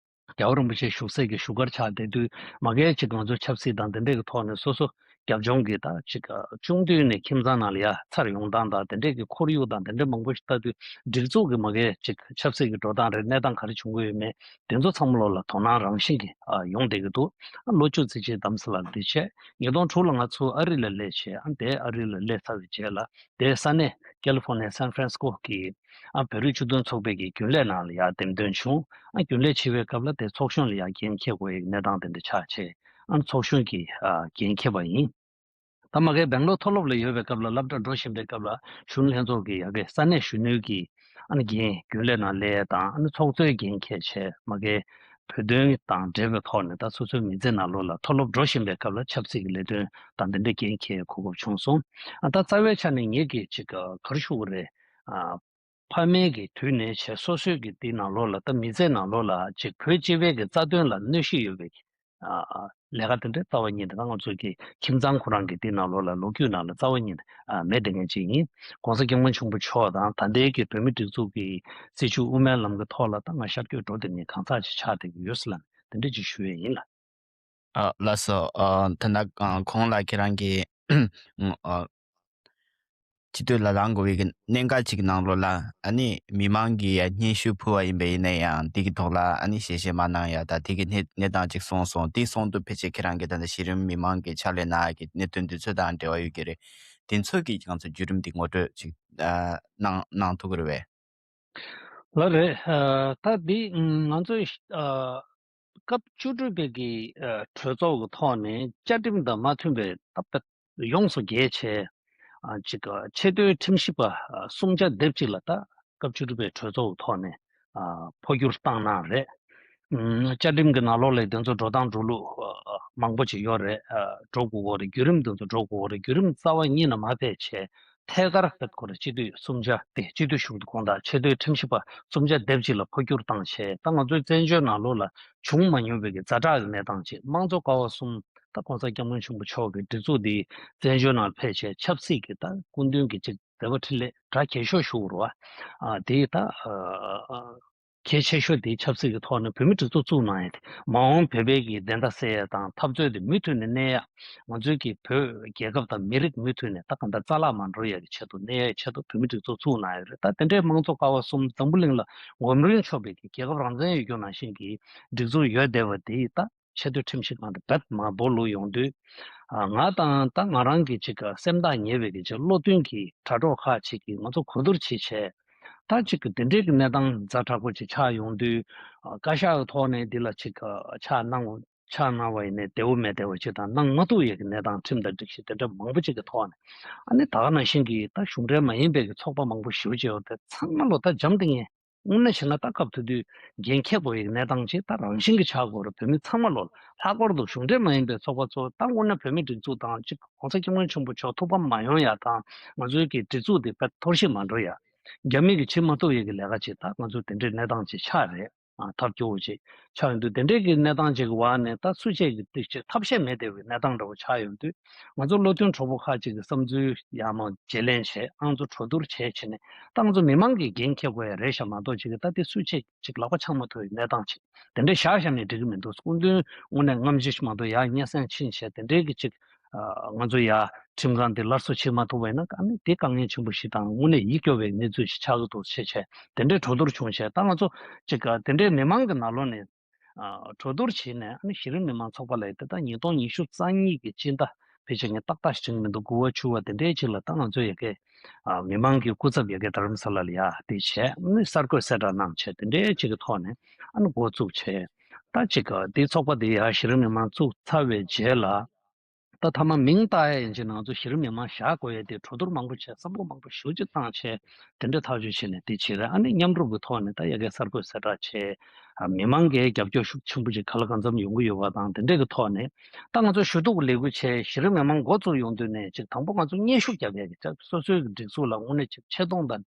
རྒྱལ་བ་རིན་པོ་ཆེ་བཞུགས་སའི་གི་བཞུགས་སྒར་ཆགས་བསྡད་དུས་མ་གིའི་ཅིག་ང་ཚོ་ཆབ་སྲིད་དང་དེ་འདྲའི་གི་ཐོག་ནས་སོ་སོ་རྒྱབ་ལྗོངས་ཀྱི་ད་ཅིག་ཆུང་དུས་ནས་ཁྱིམ་ཚང་ནང་ལ་ཡ་ཚར་ཡོང་སྟངས་དང་དེ་འདྲའི་གི་ཁོར་ཡུག་དང་དེ་འདྲའི་མང་པོ་ཞིག་ལྟ་དུས་སྒྲིག་འཛུགས་ཀྱི་མ་གིའི་ཅིག་ཆབ་སྲིད་ཀྱི་འགྲོ་སྟངས་རེད། གནས་སྟངས་ག་རེ་བྱུང་གི་ཡོད་མེད་དེ་ཚོ་ཚང་མ་ལོག་ལ་དོ་སྣང་རང་བཞིན་གྱི་ཨ་ཡོང་བསྡད་ཀྱི་འདུག་ཨ་ལོ་བཅུ་ཙམ་ཅིག་རྡ་རམ་ས་ལར་བསྡད་བྱས་ཉིས་སྟོང་དྲུག་ལ་ང་ཚོ་ཨ་རི་ལ་སླེབས་བྱས་ཨ་དེ་ཨ་རི་ལ་སླེབས་ཚར་བའི་རྗེས་ལ་དེ་ས་གནས་ཀེ་ལི་ཧྥོར་ནི་ཡ་སན་ཧྥ་རན་སི་ཀོ་གི་ཨ་བོད་རིགས་སྤྱི་མཐུན་ཚོགས་པའི་གི་རྒྱུན་ལས་ནང་ལ་ཡར་འདེམས་ཐོན་བྱུང་། ཨ་རྒྱུན་ལས་བྱེད་པའི་སྐབས་ལ་དེ་ཚོགས་གཞོན་ལ་ཡར་འགན་འཁྱེར་དགོས་ཡའི་གནས་སྟངས་དེ་འདྲ་ཆགས་བྱས་ཨ་ཚོགས་གཞོན་གྱི་ཨ་འགན་འཁྱེར་བ་ཡིན། ད་མ་གིའི་སྦེང་ལོར་མཐོ་སློབ་ལ་ཡོད་པའི་སྐབས་ལ་སློབ་གྲྭར་འགྲོ་བཞིན་པའི་སྐབས་ལ་གཞོན་ནུ་ལྷན་ཚོགས་ཀྱི་ཡ་གི་ས་གནས་གཞོན་ནུའི་གི་ཨ་ནི་འགན་རྒྱུན་ལས་ནང་སླེབས་ཡ་དང་ཨ་ནི་ཚོགས་གཙོའི་འགན་འཁྱེར་བྱས་མ་གིའི་བོད་དོན་དང་འབྲེལ་བའི་ཐོག་ནས་ད་སོ་སོའི་མི་ཚེ་ནང་ལོགས་ལ་མཐོ་སློབ་འགྲོ་བཞིན་པའི་སྐབས་ལ་ཆབ་སྲིད་ཀྱི་ལས་དོན་དང་དེ་འདྲའི་འགན་འཁྱེར་གོ་སྐབས་བྱུང་སོང་། ཨ་ད་རྩ་བའི་ཆ་ནས་ངེད་ཀྱིས་ཅིག་ག་རེ་ཞུ་དགོས་རེད། ཨ་ཕ་མེས་ཀྱི་དུས་ནས་བྱས་སོ་སོའི་གི་དེའི་ནང་ལོགས་ལ་ད་མི་ཚེ་ནང་ལོགས་ལ་ཅིག་བོད་སྤྱི་པའི་གི་རྩ་དོན་ལ་གནོད་གཞི་ཡོད་པའི་ཨ་ལས་ཀ་དེ་འདྲ་རྩ་བ་ཉིད་ནས་ད་ང་ཚོ་གི་ཁྱིམ་ཚང་ཁོ་རང་གི་དེའི་ནང་ལོགས་ལ་ལོ་རྒྱུས་ནང་ལ་རྩ་བ་ཉིད་ནས་ཨ་མེད་བསྡད་མཁན་ཅིག་ཡིན། ༸གོང་ས་༸སྐྱབས་མགོན་ཆེན་པོ་མཆོག་དང་ད་ལྟའི་གི་བོད་མི་སྒྲིག་འཛུགས་ཀྱི་སྲིད་བྱུས་དབུ་མའི་ལམ་གྱི་ཐོག་ལ་ད་ང་ཤར་བསྐྱོད་འགྲོ་བསྡད་མཁན་གང་ཟག་ཅིག་ཆགས་བསྡད་ཀྱི་ཡོད་ཟེར་ལབ་ནས་དེ་འདྲ་ཅིག་ཞུ་ཡས་ཡིན་ལགས། ཨ་ལགས་སོ། ཨ་ད་ནང་གོང་ལ་ཁྱེད་རང་གིས་ཨ་སྤྱི་འཐུས་ལ་ལངས་དགོས་པའི་གི་གནད་འགག་ཅིག་ནང་ལོགས་ལ་ཨ་ནི་མི་མང་གིས་ཡ་སྙན་ཞུ་ཕུལ་བ་ཡིན་པ་ཡིན་ན་ཡང་དེ་གི་ཐོག་ལ་ཨ་ནི་ཞལ་བཞེས་མ་གནང་ཡ་ད་དེ་གི་གནས་གནས་སྟངས་ཅིག་གསུངས་སོང་། དེ་གསུང་དུས་ཕལ་ཆེར་ཁྱེད་རང་གིས་ད་ལྟ་གཞི་རིམ་མི་མང་གི་ཕྱག་ལས་གནང་ཡ་གི་གནད་དོན་འདི་ཚོ་དང་འབྲེལ་བ་ཡོད་ཀྱི་རེད། དེ་ཚོ་གི་ང་ཚོ་བརྒྱུད་རིམ་འདི་ངོ་སྤྲོད་ཅིག་ཨ་གནང་གནང་ཐུབ་ཀྱི་རེད་པས། ལགས་རེད། ཨ་ད་འདི་ང་ཚོས་ཨ་སྐབས་བཅུ་དྲུག་པའི་གི་ཨ་གྲོས་ཚོགས་ཀྱི་ཐོག་ནས་བཅའ་ཁྲིམས་དང་མ་མཐུན་པའི་ད་ཡོངས་སུ་འགལ་བྱས་ཨ་ཅིག་ཆེས་མཐོའི་ཁྲིམས་ཞིབ་པ་ཨ་སུམ་བརྒྱ་དེབ་ཅིག་ལ་ད་སྐབས་བཅུ་དྲུག་པའི་གྲོས་ཚོགས་ཀྱི་ཐོག་ནས་ཨ་འཕོ་འགྱུར་བཏང་གནང་རེད། ཨ་བཅའ་ཁྲིམས་ཀྱི་ནང་ལོགས་ལ་དེ་ཚོ་འགྲོ་སྟངས་འགྲོ་ལུགས་ཨ་ མང་པོ་ཅིག་ཡོད་རེད། ཨ་འགྲོ་དགོས་ཀྱི་རེད། བརྒྱུད་རིམ་དེ་ཚོ་འགྲོ་དགོས་ཀྱི་རེད། བརྒྱུད་རིམ་རྩ་བ་ཉིད་ནས་མ་ཕེབས་བྱས། ཐད་ཀར་ཕེབས་ཁོ་ར་སྤྱི་འཐུས་གསུམ་ཆ་དེ་སྤྱི་འཐུས་གཞུང་དུ་དགོངས་དག་ཆེས་མཐོའི་ཁྲིམས་ཞིབ་པ་གསུམ་ཆ་སྡེབ་གཅིག་ལ་འཕོ་འགྱུར་བཏང་བྱས། ད་ང་ཚོའི་བཙན་བྱོལ་ནང་ལོགས་ལ་བྱུང་མ་མྱོང་བའི་གི་ཛ་དྲག་གི་གནས་སྟངས་ཅིག་དམངས་གཙོ་ཀ་བ་གསུམ་ད་༸གོང་ས་༸སྐྱབས་མགོན་ཆེན་པོ་མཆོག་གི་སྒྲིག་འཛུགས་འདི་བཙན་བྱོལ་ནང་ཕེབས་བྱས་ཆབ་སྲིད་ཀྱི་ད་སྐུ་མདུན་གྱི་ཅིག་མཛད་པ་འཕྲིན་ལས་གྲ་རྒྱས་ཤོས་ཞུ་དགོས་རེད་བ། ཨ་དེ་ད་ཨ། གལ་ཆེ་ཤོས་དེ་ཆབ་སྲིད་ཀྱི་ཐོག་ནས་བོད་མི་སྒྲིག་འཛུགས་བཙུགས་གནང་ཡས་དེ། མ་འོངས་བོད་པའི་གི་བདེན་མཐའ་གསལ་ཡས་དང་འཐབ་རྩོད་དེ་མུ་མཐུད་ནས་གནས་ཡས། ང་ཚོའི་གི་བོད་རྒྱལ་ཁབ་དང་མི་རིགས་མུ་མཐུད་ནས་ད་གང་ལྟར་རྩ་བརླག་མ་འགྲོ་ཡས་ཀྱི་ཆེད་དུ་གནས་ཡས་ཆེད་དུ་བོད་མི་སྒྲིག་འཛུགས་བཙུགས་གནང་ཡོད་རེད། ད་དེ་འདྲའི་དམངས་གཙོ་ཀ་བ་གསུམ་འཛམ་བུ་གླིང་ལ་ངོམ་རིན་ཆོག་པའི་གི་རྒྱལ་ཁབ་རང་བཙན་ཡོད་རྒྱུ་ནང་བཞིན་གྱི་སྒྲིག་འཛུགས་ཡོད་བསྡད་པ་དེ་ད་ཆེས་མཐོའི་ཁྲིམས་ཞིབ་ཁང་དུ་རྦད་མར་སྦོ་ལུག་ཡོང་དུས། ཨ་ང་དང་ད་ང་རང་གི་ཅིག་སེམས་ཐག་ཉེ་བའི་གི་ཅིག་བློ་མཐུན་གྱི་དྲ་གྲོགས་ཁག་ཅིག་གིས་ང་ཚོ་གོ་བསྡུར་བྱེད་བྱས། ད་ཅིག་གི་དེ་འདྲའི་གི་གནས་སྟངས་ཛ་དྲག་པོ་ཅིག་ཆགས་ཡོང་དུས། ཨ་བཀའ་ཤག་གི་ཐོག་ནས་འདི་ལ་ཅིག་ཨ་ཕྱག་གནང་ཕྱག་གནང་བ་ཡིན་ནའི་བདེ་བོ་མེད་བདེ་བོ་ཅིག་དང་། གནང་མ་ཐུབ་ཡས་ཀྱི་གནས་སྟངས་ཁྲིམས་དང་སྒྲིག་གཞི་དེ་འདྲ་མང་པོ་ཅིག་གི་ཐོག་ནས། ཨ་ནི་ད་ག་ནང་བཞིན་གྱི་ད་གཞུང་འབྲེལ་མ་ཡིན་པའི་གི་ཚོགས་པ་མང་པོ་ཞེ་པོ་ཅིག་ཡོད་དེ་ཚང་མ་ལོ་ད་འཇམ་ཐིང་ངེ་དངོས་གནས་བྱས་ན་ད་སྐབས་དེ་དུས་འགན་འཁྱེར་དགོས་ཡས་གནས་སྟངས་ཅིག་ད་རང་བཞིན་གྱི་ཆགས་དགོས་རེད། བོད་མི་ཚང་མ་ལོ་ལྷག་པར་དུ་གཞུང་འབྲེལ་མ་ཡིན་པའི་ཚོགས་པ་ཚོ་ད་དངོས་གནས་བོད་མི་སྒྲིག་འཛུགས་དང་གཅིག་༸གོང་ས་༸སྐྱབས་མགོན་ཆེན་པོ་མཆོག་ཐུགས་ཕམ་མ་ཡོང་ཡ་དང་། ང་ཚོའི་གི་སྒྲིག་འཛུགས་དེ་དཔེ་འཐོར་ཞིག་མ་འགྲོ་ཡ། རྒྱ་མི་གིས་བྱེད་མ་ཐུབ་ཡས་ཀྱི་ལས་ཀ་ཅིག་ད་ང་ཚོ་དེ་འདྲའི་གནས་སྟངས་ཅིག་ཆགས་རེད། ཨ་ཐབས་སྐྱོ་བོ་ཅིག་ཆགས་ཡོང་དུས། དེ་འདྲའི་གི་གནས་སྟངས་ཅིག་གི་འོག་ནས་ད་སུ་ཅིག་གིས་ཏིག་ཅིག་ཐབས་ཤེས་མེད་བསྡད་པའི་གནས་སྟངས་འདྲ་བོ་ཆགས་ཡོང་དུས། ང་ཚོ་བློ་མཐུན་གྲོགས་པོ་ཁག་ཅིག་གི་བསམ་ཚུལ་ཡར་མར་བརྗེ་ལེན་བྱས། ཨང་ཚོ་གྲོས་བསྡུར་བྱས་བྱས་ནས་ད་ང་ཚོ་མི་མང་གིས་འགན་འཁྱེར་དགོས་ཡ་རེད་ཤག་མ་གཏོགས་ཅིག་གི་ད་དེ་སུ་ཅིག་ཅིག་ལག་པ་འཆང་མ་ཐུབ་པའི་གནས་སྟངས་ཅིག་དེ་འདྲའི་བཞག་བཞག་ནས་འགྲིག་གི་མི་འདུག་སྐུ་མདུན་དངོས་གནས་སྔ་ཕྱི་མ་གཏོགས་ཡར་སྙན་སེང་ཕྱིན་བྱས་དེ་འདྲའི་གི་ཅིག་ཨ་ང་ཚོ་ཡ་ཁྲིམས་ཁང་འདི་སླར་གསོ་བྱེད་མ་ཐུབ་པ་ཡིན་ན་ཨ་ནི་དེ་དཀའ་ངལ་ཆེན་པོ་ཞིག་དང་དངོས་གནས་ཡིད་སྐྱོ་བའི་གནས་ཚུལ་ཞིག་ཆགས་ཀྱི་འདུག་ཅེས་བྱས་དེ་འདྲའི་གྲོས་བསྡུར་བྱུང་བྱས། ད་ང་ཚོ་ཅིག་ག་དེ་འདྲའི་མི་མང་གི་ནང་ལོགས་ནས་ཨ་གྲོས་བསྡུར་བྱས་ནས། ཨ་ནི་གཞི་རིམ་མི་མང་ཚོགས་པ་ལ་ཡ་དེ་ད་ཉིས་སྟོང་ཉི་ཤུ་རྩ་གཉིས་ཀྱི་སྤྱི་ཟླ་ཕལ་ཆེར་ངས་ཏག་ཏག་ཞིག་དྲན་གྱི་མི་འདུག་དགུ་པ་བཅུ་པ་དེ་འདྲའི་ཅིག་ལ་ད་ང་ཚོ་ཡ་གི་ཨ་མི་མང་གི་སྐུ་ཚབ་ཡ་གི་རྡ་རམ་ས་ལ་ལ་ཡ་དེ་བྱས། ཨ་ནི་གསར་འགོད་གསལ་བསྒྲགས་གནང་བྱས་དེ་འདྲའི་ཅིག་གི་ཐོག་ནས་ཨ་ནི་འགོ་བཙུགས་བྱས། ད་ཅིག་ག་དེ་ཚོགས་པ་དེ་ཡ་གཞི་རིམ་མི་མང་བཙུགས་ཚར་བའི་རྗེས་ལ། ད་མཐའ་མ་མིང་བཏགས་ཡ་ཡིན་ཕྱིན་ང་ཚོ་གཞི་རིམ་མི་མང་བཞག་དགོས་ཡ་དེ་གྲོས་བསྡུར་མང་པོ་བྱས། བསམ་བློ་མང་པོ་ཞེ་པོ་ཅིག་བཏང་བྱས་དེ་འདྲ་ཐག་གཅོད་བྱས་ནས་དེ་བྱས་རེད། ཨ་ནི་མཉམ་རུབ་ཀྱི་ཐོག་ནས་ད་ཡ་གི་གསར་འགོད་གསལ་བསྒྲགས་བྱས། ཨ་མི་མང་གིས་རྒྱབ་སྐྱོར་ཤུགས་ཆེན་པོ་ཅིག་ག་ལ་གང་འཚམ་ཡོང་གི་ཡོད་པ་དང་དེ་འདྲ་གི་ཐོག་ནས་ད་ང་ཚོ་ཞུ་གཏུག་གི་ལས་འགུལ་བྱས། གཞི་རིམ་མི་མང་འགོ་བཙུགས་ཡོང་དུས་ནས་ཅིག་དང་པོ་ང་ཚོ་སྙན་ཞུ་བརྒྱབ་ཡ་གི་ཅིག་སོ་སོའི་གི་སྒྲིག་འཛུགས་ལ་དངོས་གནས་ཅིག་ཆེ་མཐོང་དང་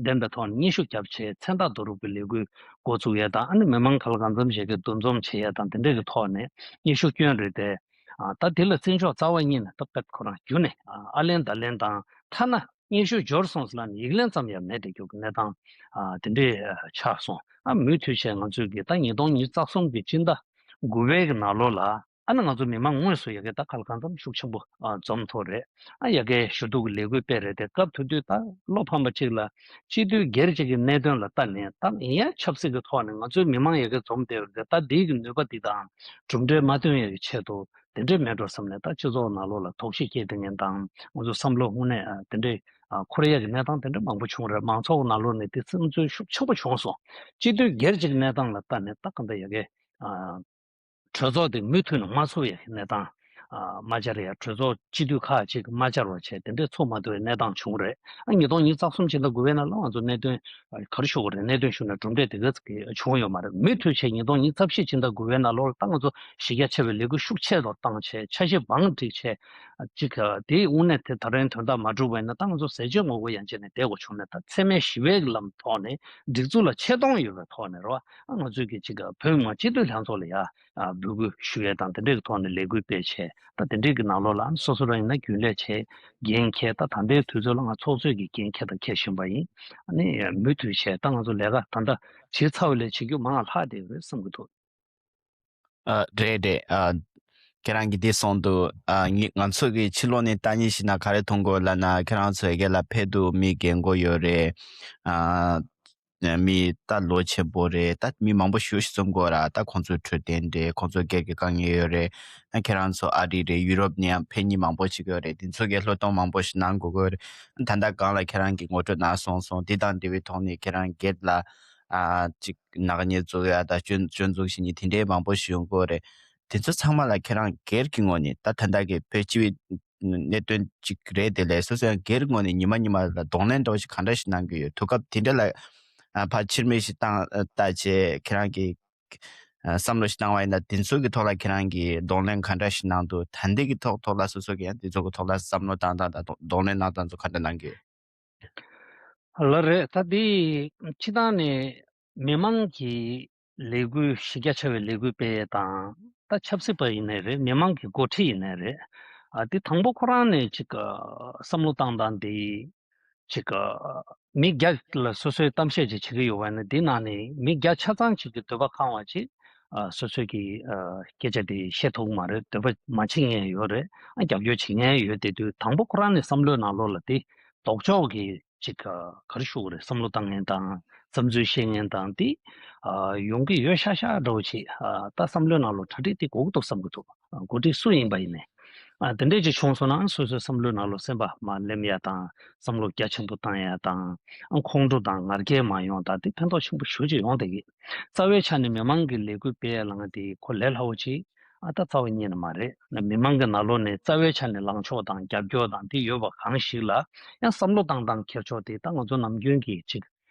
ལྡན་པའི་ཐོག་ནས་སྙན་ཞུ་བརྒྱབ་བྱས་མཚན་རྟགས་བསྡུ་རུབ་ཀྱི་ལས་འགུལ་འགོ་བཙུགས་ཡས་དང་། ཨ་ནི་མི་མང་ག་ལ་གང་འཚམ་ཞིག་གིས་འདུ་འཛོམས་བྱེད་ཡས་དང་དེ་འདྲ་གི་ཐོག་ནས་སྙན་ཞུ་བསྐྱོན་རེད་དེ། ཨ་ད་དེ་ལ་བརྩི་འཇོག་རྩ་བ་ཉིད་ནས་ད་དཔེ་ཁོ་རང་བརྒྱུད་ནས་ཨ་ཨ་ལན་ད་ལན་དང་། ཐ་ན་སྙན་ཞུ་འབྱོར་སོང་ཟེར་ལབ་ནས་ཡིག་ལན་ཙམ་ཡང་མེད་བསྡད་རྒྱུ་གི་གནས་སྟངས་ཨ་དེ་འདྲས་ཆགས་སོང་། ཨ་མུ་མཐུད་བྱས་ང་ཚོས་གི་ད་ཉིས་སྟོང་ཉི་ཤུ་རྩ་གསུམ་གི་སྤྱི་ཟླ་དགུ་པའི་གི་ནང་ལོགས་ལ། ཨ་ནི་ང་ཚོ་མི་མང་དངོས་སུ་ཡ་གི་ད་ག་ལ་གང་འཚམ་ཤུགས་ཆེན་པོ་ཨ་འཛོམས་ཐུབ་རེད། ཨ་ཡ་གི་ཞུ་གཏུག་གི་ལས་འགུལ་སྤེལ་རེད་དེ། སྐབས་དེ་དུས་ད་བློ་ཕམ་པ་གཅིག་ལ་སྤྱི་འཐུས་སྒེར་གཅིག་གི་གནད་དོན་ལ་ལྟ་ནས། ད་ཡིན་ཡང་ཆབ་སྲིད་ཀྱི་ཐོག་ནས་ང་ཚོའི་མི་མང་ཡ་གི་འཛོམས་བསྡད་ཡོད་རེད་དེ། ད་འདིའི་གི་ནུས་པ་འདི་དང་གྲུབ་འབྲས་མ་ཐོན་ཡ་གི་ཆེད་དུ་དེ་འདྲས་མེད་འགྲོ་བསམ་ནས། ད་སྤྱི་ཚོགས་ནང་ལོགས་ལ་དོགས་གཞི་སྐྱེས་བསྡད་མཁན་དང་། ང་ཚོ་བསམ་བློ་དངོས་གནས་ཨ་དེ་འདྲས་ཨ་འཁོར་ཡ་གི་གནས་སྟངས་དེ་འདྲས་མང་པོ་བྱུང་རེད། མང་ཚོགས་ནང་ལོགས་ནས་དེ་བསམ་ཚུལ་ཤུགས་ཆེན་པོ་བྱུང་སོང་། སྤྱི་འཐུས་སྒེར་གཅིག་གི་གནས་སྟངས་ལ་ལྟ་ནས་ད་གང་ལྟར་ཡ་གི་ཨ། གྲོས་ཚོགས་དེ་མུ་མཐུད་ནས་མ་ཚུགས་ཡ་གནས་སྟངས། ཨ་མ་བཅར་ཡ། གྲོས་ཚོགས་སྤྱི་འཐུས་ཁག་ཅིག་མ་བཅར་བ་བྱས་དེ་འདྲས་ཚུགས་མ་ཐུབ་པའི་གནས་སྟངས་བྱུང་རེད། ཨ་ཉིས་སྟོང་ཉི་ཤུ་རྩ་གསུམ་ཕྱི་ཟླ་དགུ་པའི་ནང་ལ་ང་ཚོ་གནད་དོན་ཨ་ག་རེ་ཞུ་དགོས་རེད། གནད་དོན་ཞུ་ན་གྲུབ་འབྲས་དེ་ག་ཙམ་གྱི་བྱུང་ཡོད་མ་རེད། མུ་མཐུད་བྱས་ཉིས་སྟོང་ཉི་ཤུ་རྩ་བཞི་ཕྱི་ཟླ་དགུ་པའི་ནང་ལོགས་ལ་ད་ང་ཚོ་གཞི་རྒྱ་ཆེ་བའི་ལས་འགུལ་ཤུགས་ཆེ་རུ་བཏང་བྱས་འཆར་གཞི་བང་བསྒྲིགས་བྱས། ཨ་ཅིག་ཨ་དེའི་དངོས་གནས་དེ་ད་རིང་དོན་དག་མ་གྲུབ་པ་ཡིན་ན་ད་ང་ཚོ་ཟས་བཅད་ངོ་རྒོལ་ཡན་ཆད་ནས་བསྡད་དགོས་བྱུང་ནས། ད་འཚེ་མེད་ཞི་བའི་ལམ་ཐོག་ནས་སྒྲིག་འཛུགས་ལ་ཆེ་མཐོང་ཡོད་པའི་ཐོག་ནས་རེད་བ། ཨ་ང་ཚོས་ཀྱི་ཅིག་བོད་མི་མང་སྤྱི་འཐུས་ལྷན་ཚོགས་ལ་ཡ་ཨ་འབོད་སྐུལ་ཞུ་ཡས་དང་དེ་འདྲའི་ཐོག་ནས་ལས་འགུལ་སྤེལ་བྱས། ད་དེ་འདྲའི་གི་ནང་ལོགས་ལ་ཨ་སོ་སོ་རང་ཡིན་ན་རྒྱུན་ལས་བྱས། འགན་འཁྱེར། ད་ད་ལྟའི་དུས་ཚོད་ལ་ང་ཚོགས་གཙོས་ཀྱི་འགན་འཁྱེར་དང་འཁྱེར་བཞིན་པ་ཡིན། ཨ་ནི་མུ་མཐུད་བྱས་ད་ང་ཚོ་ལས་ཀ་ད་ལྟ་བྱེད་ཚར་བ་ལས་བྱེད་རྒྱུ་མང་བ་ལྷག་བསྡད་ཡོད་རེད་བསམ་གྱི་འདུག་ཨ་རེད་རེད། ཨ་ཁྱེད་རང་གིས་འདི་གསུངས་འདུག་ཨ་ངི་ང་ཚོ་གི་ཕྱི་ལོགས་ནས་ལྟ་ཉིན་ཞིག་ན་ག་རེ་མཐོང་གི་ཡོད་ལབ་ན། ཁྱེད་རང་ཚོ་ཡ་གི་ལ་ཕེབས་འདུག་མི་རྒན་གོག་ཡོད་རེད། ཨ་མི་ད་ལོ་ཆེན་པོ་རེད། ད་མི་མང་པོ་ཞེ་པོ་ཞིག་འཛོམས་དགོས་ར། ད་ཁོང་ཚོའི་འཕྲོད་བསྟེན་རེད། ཁོང་ཚོ་སྒེར་གྱི་དཀའ་ངལ་ཡོད་རེད། ཨ་ཁྱེད་རང་ཚོ་ཨ་རི་རེད། ཡུ་རོབ་ནས་ཡང་ཕེབས་མཁན་མང་པོ་ཞིག་ཡོད་རེད། དེ་ཚོ་གིས་བློས་གཏོང་མང་པོ་ཞིག་གནང་དགོས་ཀྱི་ཡོད་རེད། ད་ལྟ་སྒང་ལ་ཁྱེད་རང་གིས་ངོ་སྤྲོད་གནང་སོང་སོང་། དེ་དང་འབྲེལ་བའི་ཐོག་ནས་ཁྱེད་རང་སྒེར་ལ་ཨ་ཅིག་ནག་ཉེས་འཛུགས་ཡ་དང་སྐྱོན་སྐྱོན་འཛུགས་བྱེད་མཁན་དེ་འདྲའི་མང་པོ་ཞིག་ཡོང་གི་ཡོད་རེད། དེ་ཚོ་ཚང་མ་ལ་ཁྱེད་རང་སྒེར་གྱི་ངོས་ནས། ད་ད་ལྟ་གི་བོད་སྤྱི་པའི་གནད་དོན་ཅིག་རེད། དེ་ལས་སོ་སོ་ཡང་སྒེར་ངོས་ནས་ཉི་མ་ཉི་མ་ལ་གདོང་ལེན་འདྲ་བོ་ཞིག་གང་འདྲ་ཞིག་གནང་གི་ཡོད། དུས་སྐབས་དེ་འདྲ་ལ་ཨ་ཕར་ཕྱིར་མིག་ཞིག་བཏང་ལྟ་བྱས། ཁྱེད་རང་གི་ བསམ་བློ་ཞིག་བཏང་བ་ཡིན་ན། དེ་ཚོ་གི་ཐོག་ལ་ཁྱེད་རང་གིས་གདོང་ལེན་ག་འདྲ་ཞིག་གནང་འདུག་ད་ལྟའི་གི་ཐོག་ཐོག་ལ་སོ་སོ་གིས་ཡང་དེ་ཚོ་གི་ཐོག་ལ་བསམ་བློ་བཏང་སྟངས་དང་གདོང་ལེན་གནང་སྟངས་ཚོ་ག་འདྲ་གནང་གི་ཡོད། ལགས་རེད། ད་འདི་སྤྱི་བཏང་ནས་མི་མང་གི་ལས་འགུལ་གཞི་རྒྱ་ཆེ་བའི་ལས་འགུལ་སྤེལ་ཡས་དང་། ད་ཆབ་སྲིད་པ་ཡིན་ནའི་རེད། མི་མང་གི་འགོ་ཁྲིད་ཡིན་ནའི་རེད། ཨ་འདི་དང་པོ་ཁོ་རང་ནས་ཅིག་ཨ་བསམ་བློ་བཏང་སྟངས་འདི་ཅིག་ཨ་མི་བརྒྱ་ལ་སོ་སོའི་གཏམ་བཤད་ཅིག་བྱེད་ཀྱི་ཡོད་པ་ཡིན་ན། འདི་ནང་ནས་མི་བརྒྱ་ཆ་ཚང་ཅིག་གི་འདོད་པ་ཁེངས་པ་ཅིག་ཨ་སོ་སོས་ཀྱི་ཨ་སྐད་ཆ་དེ་བཤད་ཐུབ་ཀྱི་མ་རེད། འདོད་པ་མ་བྱེད་མཁན་ཡོད་རེད། ཨ་རྒྱབ་སྐྱོར་བྱེད་མཁན་ཡོད། དེ་དུས་དང་པོ་ཁོ་རང་ནས་བསམ་བློའི་ནང་ལོགས་ལ་དེ་ལྡོག་ཕྱོགས་ཀྱི་ཅིག་ཨ་ག་རེ་ཞུ་དགོས་རེད། བསམ་བློ་བཏང་མཁན་དང་བསམ་ཚུལ་བཤད་མཁན་དང་དེ་ཨ་ཡོང་གི་ཡོད་ཤག་ཤག་འདྲ་བོ་ཅིག་ཨ་ད་བསམ་བློའི་ནང་ལོགས་གྲ་སྒྲིག་དེ་དགོས་ཀྱི་འདུག་བསམ་གྱི་འདུག་འགོ་ཁྲིད་སུ་ཡིན་པ་ཡིན་ནའི། ཨ་དེ་འདྲས་ཅིག་བྱུང་སོང་ན། སོ་སོའི་བསམ་བློའི་ནང་ལོགས་སེམས་པ་མར་ལེན་ཡ་དང་། བསམ་བློ་རྒྱ་ཆེན་པོ་བཏང་ཡ་དང་། ཨ་ཁོང་ཁྲོ་དང་ངར་སྐད་མ་ཡོང་དང་། དེ་ཕན་ཐོགས་ཆེན་པོ་ཞེ་པོ་ཅིག་ཡོང་བསྡད་ཀྱི། རྩ་བའི་ཆ་ནས་མི་མང་གི་ལས་འགུལ་སྤེལ་ཡ་ལངས་དེ་ཁོ་ལས་སླ་བོ་ཅིག་ཨ་ད་རྩ་བ་ཉིད་ནས་མ་རེད། ན་མི་མང་གི་ནང་ལོགས་ནས་རྩ་བའི་ཆ་ནས་ལངས་ཕྱོགས་དང་རྒྱབ་སྐྱོར་དང་དེ་ཡོད་པ་གང་ཞིག་ལ་ཡང་བསམ་བློ་བཏང་སྟངས་འཁྱེར་ཕྱོགས་དེ། ད་ང་ཚོ་ནམ་རྒྱུན་གྱི་ཅིག་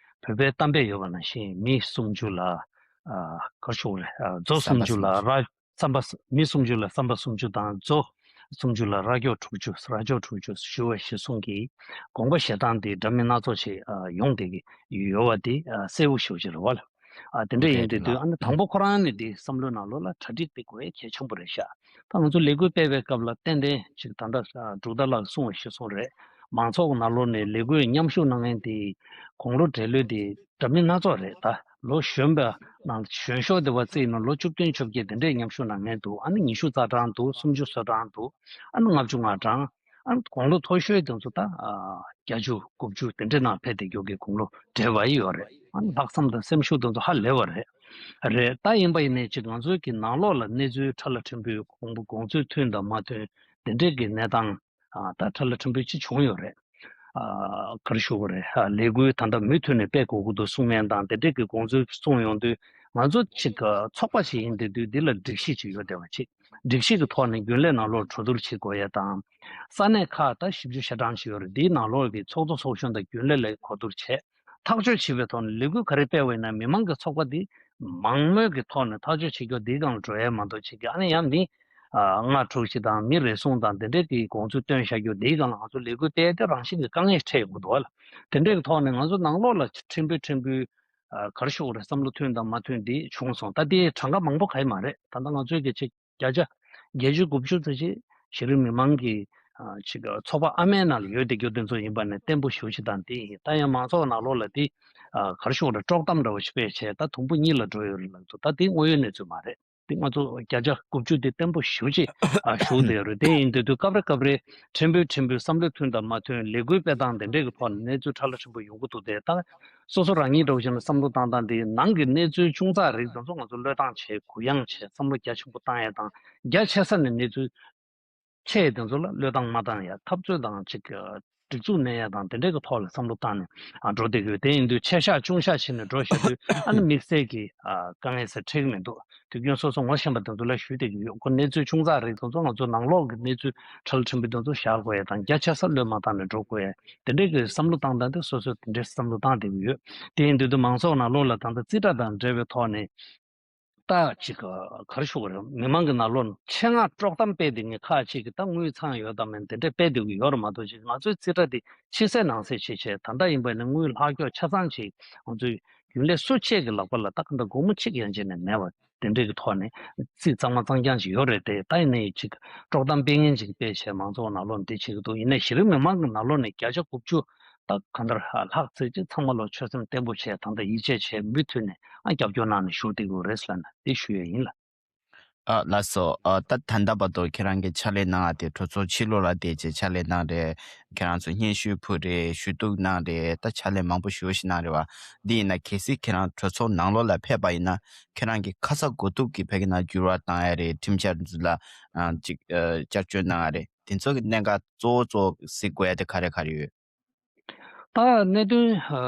བོད་པའི་གཏམ་དཔེ་ཡོད་པ་ནང་བཞིན། མི་སུམ་ཅུ་ལ་ཨ་ག་རེ་ཞུ་དགོས་རེད། ཨ་མཛོ་བསམ་པ་སུམ་ཅུ་ལ་སུམ་ཅུ། ར་བསམ་པ་སུ་མི་སུམ་ཅུ་ལ་བསམ་པ་སུམ་ཅུ་དང་། མཛོ་སུམ་ཅུ་ལ་རྭ་ཅོ་དྲུག་ཅུ། རྭ་ཅོ་དྲུག་ཅུ་ཞུ་བ་གཞིར་བཟུང་གི་དགོངས་པ་བཞེས་སྟངས་དེ་འདྲ་མིན་སྣ་ཚོགས་ཤིག་ཨ་ཡོང་བསྡད་ཀྱི་ཡོད་པ་དེ་ཨ་གསལ་པོ་ཞེ་པོ་ཅིག་རེད་བ། ཨ་དེ་འདྲ་ཡིན་དུས་དུས་ཨ་ནི་དང་པོ་ཁོ་རང་ནས་དེ་བསམ་བློའི་ནང་ལོགས་ལ་གྲ་སྒྲིག་དེ་དགོས་ཡ་གལ་ཆེན་པོ་རེད་ཤག་ད་ང་ཚོ་ལས་འགུལ་སྤེལ་བའི་སྐབས་ལ་ཏན་ཏན་ཅིག་ད་ལྟ་ཨ་འབྲུག་ཟླ་ལགས་གསུངས་པ་གཞིར་བཟུང་རེད། མང་ཚོགས་ཀྱི་ནང་ལོགས་ནས་ལས་འགུལ་མཉམ་ཞུགས་གནང་མཁན་དེ་དགུང་ལོ་བགྲེས་ལོས་དེ་འདྲ་མིན་སྣ་ཚོགས་རེད། ད་ལོ་གཞོན་པ་ནང་གཞོན་ཤོས་དེ་བ་བརྩིས་ན་ལོ་བཅུ་བདུན་བཅོ་བརྒྱད་དེ་འདྲས་མཉམ་ཞུགས་གནང་མཁན་འདུག་ཨ་ནི་ཉི་ཤུ་རྩ་གྲངས་འདུག་སུམ་ཅུ་སོ་གྲངས་འདུག་ཨ་ནི་ལྔ་བཅུ་ང་གྲངས། ཨ་ནི་དགུང་ལོ་མཐོ་ཤོས་དེ་ཚོ་ད་ཨ་བརྒྱད་ཅུ་དགུ་བཅུ་དེ་འདྲས་ནང་ཕེབས་བསྡད་རྒྱུ་གི་དགུང་ལོ་བགྲེས་པ་ཡི་ཡོད་རེད། ཨ་ནི་ལྷག་བསམ་དང་སེམས་ཤུགས་དེ་ཚོ་ཧ་ལས་པ་རེད། རེད། ད་ཡིན་པ་ཡིན་ནའི་ཅིག་ང་ཚོའི་གི་ནང་ལོགས་ལ་གནས་ཚུལ་ཕྲ་ལ་ཕྲན་བུའི་གོང་བུ་གོང་ཚད་མཐུན་དང་མ་མཐུན་དེ་འདྲས་ཀྱི་གནས་སྟངས་ཨ་ད་ཕྲ་ལ་ཕྲན་བུ་ཅིག་བྱུང་ཡོད་རེད། ཨ་ག་རེ་ཞུ་དགོས་རེད། ཨ་ལས་འགུལ་ད་ལྟ་མུ་མཐུད་ནས་སྤེལ་དགོས་ཀྱི་འདུག་གསུང་མཁན་དང་དེ་འདྲས་ཀྱི་དགོངས་ཚུལ་གསུངས་ཡོང་དུས། ང་ཚོ་ཅིག་ཨ་ཚོགས་པ་ཞིག་ཡིན་བསྡད་དུས་འདི་ལ་སྒྲིག་གཞི་ཅིག་ཡོད་བསྡད་པ་ཅིག་སྒྲིག་གཞི་གི་ཐོག་ནས་རྒྱུན་ལས་ནང་ལོགས་གྲོས་བསྡུར་བྱེད་དགོས་ཡ་དང་། ས་གནས་ཁག་ད་བཞི་བཅུ་ཞེ་གྲངས་ཤིག་ཡོད་རེད། འདིའི་ནང་ལོགས་ཀྱི་ཚོགས་གཙོ་ཚོགས་གཞོན་དང་རྒྱུན་ལས་ལ་གོ་བསྡུར་བྱས། ཐག་གཅོད་བྱེད་པའི་ཐོག་ནས་ལས་འགུལ་ག་རེ་སྤེལ་བ་ཡིན་ན། མི་མང་གི་ཚོགས་པ་འདི་མང་མོས་ཀྱི་ཐོག་ནས་ཐག་གཅོད་བྱེད་རྒྱུ་འདིའི་སྒང་ལ་འགྲོ་ཡ་མ་གཏོགས། ཅིག་གི་ཨ་ནི་ཡང་མི་ཨ་ལྔ་དྲུག་ཅིག་དང་མི་རེ་ཟུང་དང་དེ་འདྲས་ཀྱི་དགོངས་ཚུལ་བཏོན་བཞག་རྒྱུ་འདིའི་སྒང་ལ་ང་ཚོ་ལས་འགུལ་སྤེལ་ཏེ་རང་བཞིན་གྱི་དཀའ་ངལ་འཕྲད་ཡོང་གི་འདུག་བ་ལ། དེ་འདྲས་ཀྱི་ཐོག་ནས་ང་ཚོ་ནང་ལོགས་ལ་ཕྲན་བུ་ཕྲན་བུ་ཨ་ག་རེ་ཞུ་དགོས་རེད། བསམ་བློ་མཐུན་དང་མ་མཐུན་འདི་བྱུང་སོང་། ད་དེ་གྲངས་ཀ་མང་པོ་ག་ཡི་མ་རེད། ད་ལྟ་ང་ཚོའི་གི་ཅིག་བརྒྱ་ཆ་བརྒྱད་ཅུ་དགུ་བཅུ་ཙམ་ཅིག་གཞི་རིམ་མི་མང་གི་ཨ་ཅིག་ཚོགས་པ་ཨ་མའི་ནང་ལ་ཡོད་བསྡད་རྒྱུ་དེ་ཚོ་ཡིན་པ་ནས་བརྟན་པོ་ཞེ་པོ་ཅིག་དང་དེ་ཡིན། ད་ཡང་མང་ཚོགས་ནང་ལོགས་ལ་དེ་ཨ་ག་རེ་ཞུ་དགོས་རེད། དཀྲོག་གཏམ་འདྲ་བོ་ཞིག་སྤེལ་བྱས། ད་དུམ་བུ་གཉིས་ལ་འགྲོ་ཡོད་རེད་ལབ་འདུག་ད་དེ་དངོས་ཡོད་གནས་ཚུལ་མ་རེད། དེ་ང་ཚོ་བརྒྱ་ཆ་དགུ་བཅུ་དེ་བརྟན་པོ་ཞེ་པོ་ཅིག་ཨ་བཞུགས་བསྡད་ཡོད་རེད། དེ་ཡིན་དུས་དུས་སྐབས་རེ་སྐབས་རེ་ཕྲན་བུ་ཕྲན་བུའི་བསམ་བློ་མཐུན་དང་མ་མཐུན། ལས་འགུལ་སྤེལ་སྟངས་དེ་འདྲས་ཀྱི་ཐོག་ནས་གནས་ཚུལ་ཕྲ་ལ་ཕྲན་བུ་ཡོང་གི་འདུག་དེ་ད་སོ་སོ་རང་ཉིད་འདྲ་བོ་བྱས་ན་བསམ་བློ་བཏང་སྟངས་དེ་ནང་གི་གནས་ཚུལ་ཆུང་ཙག་རིགས་དེ་ཚོ་ང་ཚོ་བློས་བཏང་བྱས། གུ་ཡངས་བྱས། བསམ་བློ་རྒྱ་ཆེན་པོ་བཏང་ཡས་དང་། རྒྱ་ཆེ་ས་ནས་གནས་ཚུལ་ཆེ་དེ་ཚོ་ལ་བློས་བཏང་མ་བཏང་ཡ། འཐབ་རྩོད་དང་ཅིག་སྒྲིག་འཛུགས་གནས་ཡ་དང་དེ་འདྲའི་གི་ཐོག་ལ་བསམ་བློ་བཏང་ནས་ཨ་འགྲོ་བསྡད་ཀྱི་ཡོད། དེ་ཡིན་དུས་ཆེ་བཞག་ཆུང་བཞག་བྱས་ནས་འགྲོ་བཞག་དུས་ཨ་ནི་དམིགས་བསལ་གྱི་ཨ་དཀའ་ངལ་ཟེར་འཕྲད་ཀྱི་མི་འདུག་དུས་རྒྱུན་སོ་སོ་ངོ་ཤེས་པ་དེ་ཚོ་ལ་ཞུས་བསྡད་ཀྱི་ཡོད། ཁོ་གནས་ཚུལ་ཆུང་ཙག་རིགས་དེ་ཚོ་ང་ཚོ་ནང་ལོགས་ཀྱི་གནས་ཚུལ་ཕྲ་ལ་ཕྲན་བུ་དེ་ཚོ་བཞག་དགོས་ཡ་དང་། རྒྱ་ཆེ་ས་བློས་མ་བཏང་ནས་འགྲོ་དགོས་ཡ། དེ་འདྲའི་གི་བསམ་བློ་བཏང་སྟངས་དེ་སོ་སོས་དེ་འདྲའི་བསམ་བློ་བཏང་བསྡད་ཀྱི་ཡོད། དེ་ཡིན་དུས་དུས་མང་ཚོགས་ནང་ལོགས་ལ་ད་ལྟ་རྩིས་ཁྲ་དང་འབྲེལ་བའི་ཐོག་ནས། ད་ཅིག་ག་རེ་ཞུ་དགོས་རེད། མི་མང་གི་ནང་ལོགས་ཆེད་མངགས་དཀྲོག་གཏམ་སྤེལ་བསྡད་མཁན་ཁག་ཅིག་གིས་ད་དངུལ་ཚང་ཡོད་དམ་མེད་དེ་འདྲས་སྤེལ་བསྡད་ཀྱི་ཡོད་རེད་མ་གཏོགས། ཅིག་ང་ཚོའི་རྩིས་ཁྲ་དེ་ཕྱི་གསལ་ནང་གསལ་བྱས་བྱས། ད་ལྟ་ཡིན་པ་ནི་དངུལ་ལྷག་སྐྱོག་ཆ་ཚང་ཅིག་ང་ཚོའི་རྒྱུན་ལས་སུ་གཅིག་གི་ལག་པ་ལ་ད་ག་འདྲ་སྒོར་མོ་གཅིག་ཡན་ཆད་ནས་མེད་པ་དེ་འདྲས་ཀྱི་ཐོག་ནས་རྩིས་གཙང་མ་གཙང་རྐྱང་ཅིག་ཡོད་རེད་དེ། ད་ཡིན་ནའི་ཅིག་དཀྲོག་གཏམ་སྤེལ་མཁན་ཅིག་སྤེལ་བྱས་མང་ཚོགས་ནང་ལོགས་འདི་བྱེད་ཀྱི་འདུག་ཡིན་ནའི་གཞི་རིམ་མི་མང་གི་ནང་ལོགས་ནས་བརྒྱ་ཆ་དགུ་བཅུ་ད་གང་ལྟར་ལྷག་ཚེ་ཅིག་ཚང་མ་ལོ་ཆོད་སེམས་བརྟན་པོ་བྱས། ད་ལྟ་ཡིད་ཆེས་བྱས་མུ་མཐུད་ནས་ཨ་རྒྱབ་སྐྱོར་གནང་ནས་བཞུགས་བསྡད་ཀྱི་ཡོད་རེད་ཟེར་ལབ་ནས་དེ་ཞུ་ཡས་ཡིན་ལགས། ཨ་ལགས་སོ། ཨ་ད་ད་ལྟ་བར་དུ་ཁྱེད་རང་གིས་ཕྱག་ལས་གནང་བ་དེ། གྲོས་ཚོགས་ཕྱི་ལོགས་ལ་བསྡད་བྱས་ཕྱག་ལས་གནང་རེད། ཁྱེད་རང་ཚོ་སྙན་ཞུ་ཕུལ་རེད། ཞུ་གཏུག་གནང་རེད། ད་ཕྱག་ལས་མང་པོ་ཞེ་པོ་ཞིག་གནང་རེད་བ། འདི་ཡིན་ན་གལ་སྲིད་ཁྱེད་རང་གྲོས་ཚོགས་ནང་ལོགས་ལ་ཕེབས་པ་ཡིན་ན། ཁྱེད་རང་གིས་ཁ་ཚ་དགོས་གཏུགས་ཀྱིས་ཕ་གི་ནང་འགྱུར་བ་བཏང་ཡ་རེད། ཁྲིམས་འཆར་འདི་ཚོ་ལ་ཨ་ཅིག་ཨ་བསྐྱར་བཅོས་གནང་ཡ་རེད། དེ་ཚོ་གི་གནད་འགག་གཙོ་བོ་གཙོ་བོ་གཟིགས་དགོས་ཡ་དེ་ག་རེ་ག་རེ་ཡོད། ད་གནད་དོན་ཨ་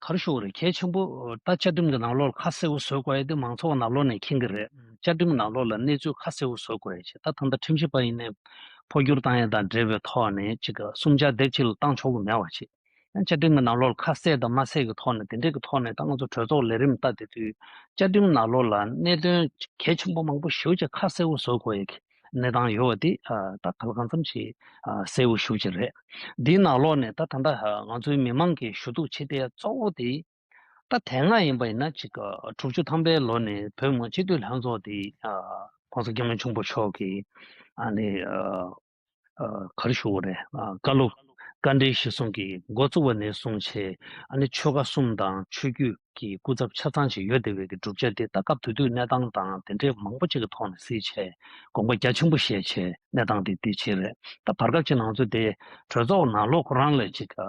ག་རེ་ཞུ་དགོས་རེད། གལ་ཆེན་པོ་ད་བཅའ་ཁྲིམས་ཀྱི་ནང་ལོགས་ལ་ཁ་གསལ་པོ་བཟོ་དགོས་ཡ་དེ་མང་ཚོགས་ནང་ལོགས་ནས་མཁྱེན་གྱི་རེད། བཅའ་ཁྲིམས་ནང་ལོགས་ལ་གནས་ཚུལ་ཁ་གསལ་པོ་བཟོ་དགོས་ཡ་ཅིག་ད་ད་ལྟ་ཁྲིམས་ཞིབ་པ་ཡིན་ནའི་འཕོ་འགྱུར་བཏང་ཡ་དང་འབྲེལ་བའི་ཐོག་ནས་ཅིག་གསུམ་ཆ་དེབ་གཅིག་ལ་བཏང་ཆོག་གི་མེད་པ་ཅིག་བཅའ་ཁྲིམས་ཀྱི་ནང་ལོགས་ལ་ཁ་གསལ་དང་མ་གསལ་གྱི་ཐོག་ནས་དེ་འདྲས་ཀྱི་ཐོག་ནས་ད་ང་ཚོ་གྲོས་ཚོགས་ལས་རིམ་ལྟ་དེ་དུས་བཅའ་ཁྲིམས་ནང་ལོགས་ལ་གནད་དོན་གལ་ཆེན་པོ་མང་པོ་ཞེ་པོ་ཅིག་ཁ་གསལ་པོ་བཟོ་དགོས་ཡ་གི་གནས་སྟངས་ཡོད་པ་དེ་ཨ་ད་ག་ལ་གང་འཚམ་ཞིག་ཨ་གསལ་པོ་ཞེ་པོ་ཅིག་རེད། འདིའི་ནང་ལོགས་ནས་ད་ད་ལྟ་ཨ་ང་ཚོའི་མི་མང་གི་ཞུ་གཏུག་བྱེད་བསྡད་ཡ་གཙོ་བོ་དེ་ད་དེ་སྔ་ཡིན་པ་ཡིན་ན་ཅིག་ཨ་དྲུག་ཅུ་ཐམ་པའི་ལོ་ནས་བོད་མི་མང་སྤྱི་འཐུས་ལྷན་ཚོགས་དེ་ཨ་༸གོང་ས་༸སྐྱབས་མགོན་ཆེན་པོ་མཆོག་གིས་ཨ་ནི་ཨ་ཨ་ག་རེ་ཞུ་དགོས་རེད། ཨ་བཀའ་སློབ་བཀའ་འབྲེལ་གཞིར་བཟུང་གིས་འགོ་བཙུགས་པ་ནས་བཟུང་བྱས་ཨ་ནི་ཆོལ་ཁ་གསུམ་དང་ཆོས་བརྒྱུད་ཀྱི་སྐུ་ཚབ་ཆ་ཚང་ཞིག་ཡོད་བསྡད་པའི་གི་གྲུབ་ཆ་དེ་ད་སྐབས་དེ་དུས་གནས་སྟངས་དང་དེ་འདྲའི་མང་པོ་ཅིག་གི་ཐོག་ནས་གཟིགས་བྱས་དགོངས་པ་རྒྱ་ཆེན་པོ་བཞེས་བྱས་གནས་སྟངས་དེ་དེ་བྱས་རེད། ད་བར་སྐབས་ཅིག་ང་ཚོ་དེ་གྲོས་ཚོགས་ནང་ལོགས་ཁོ་རང་ལ་ཅིག་ད་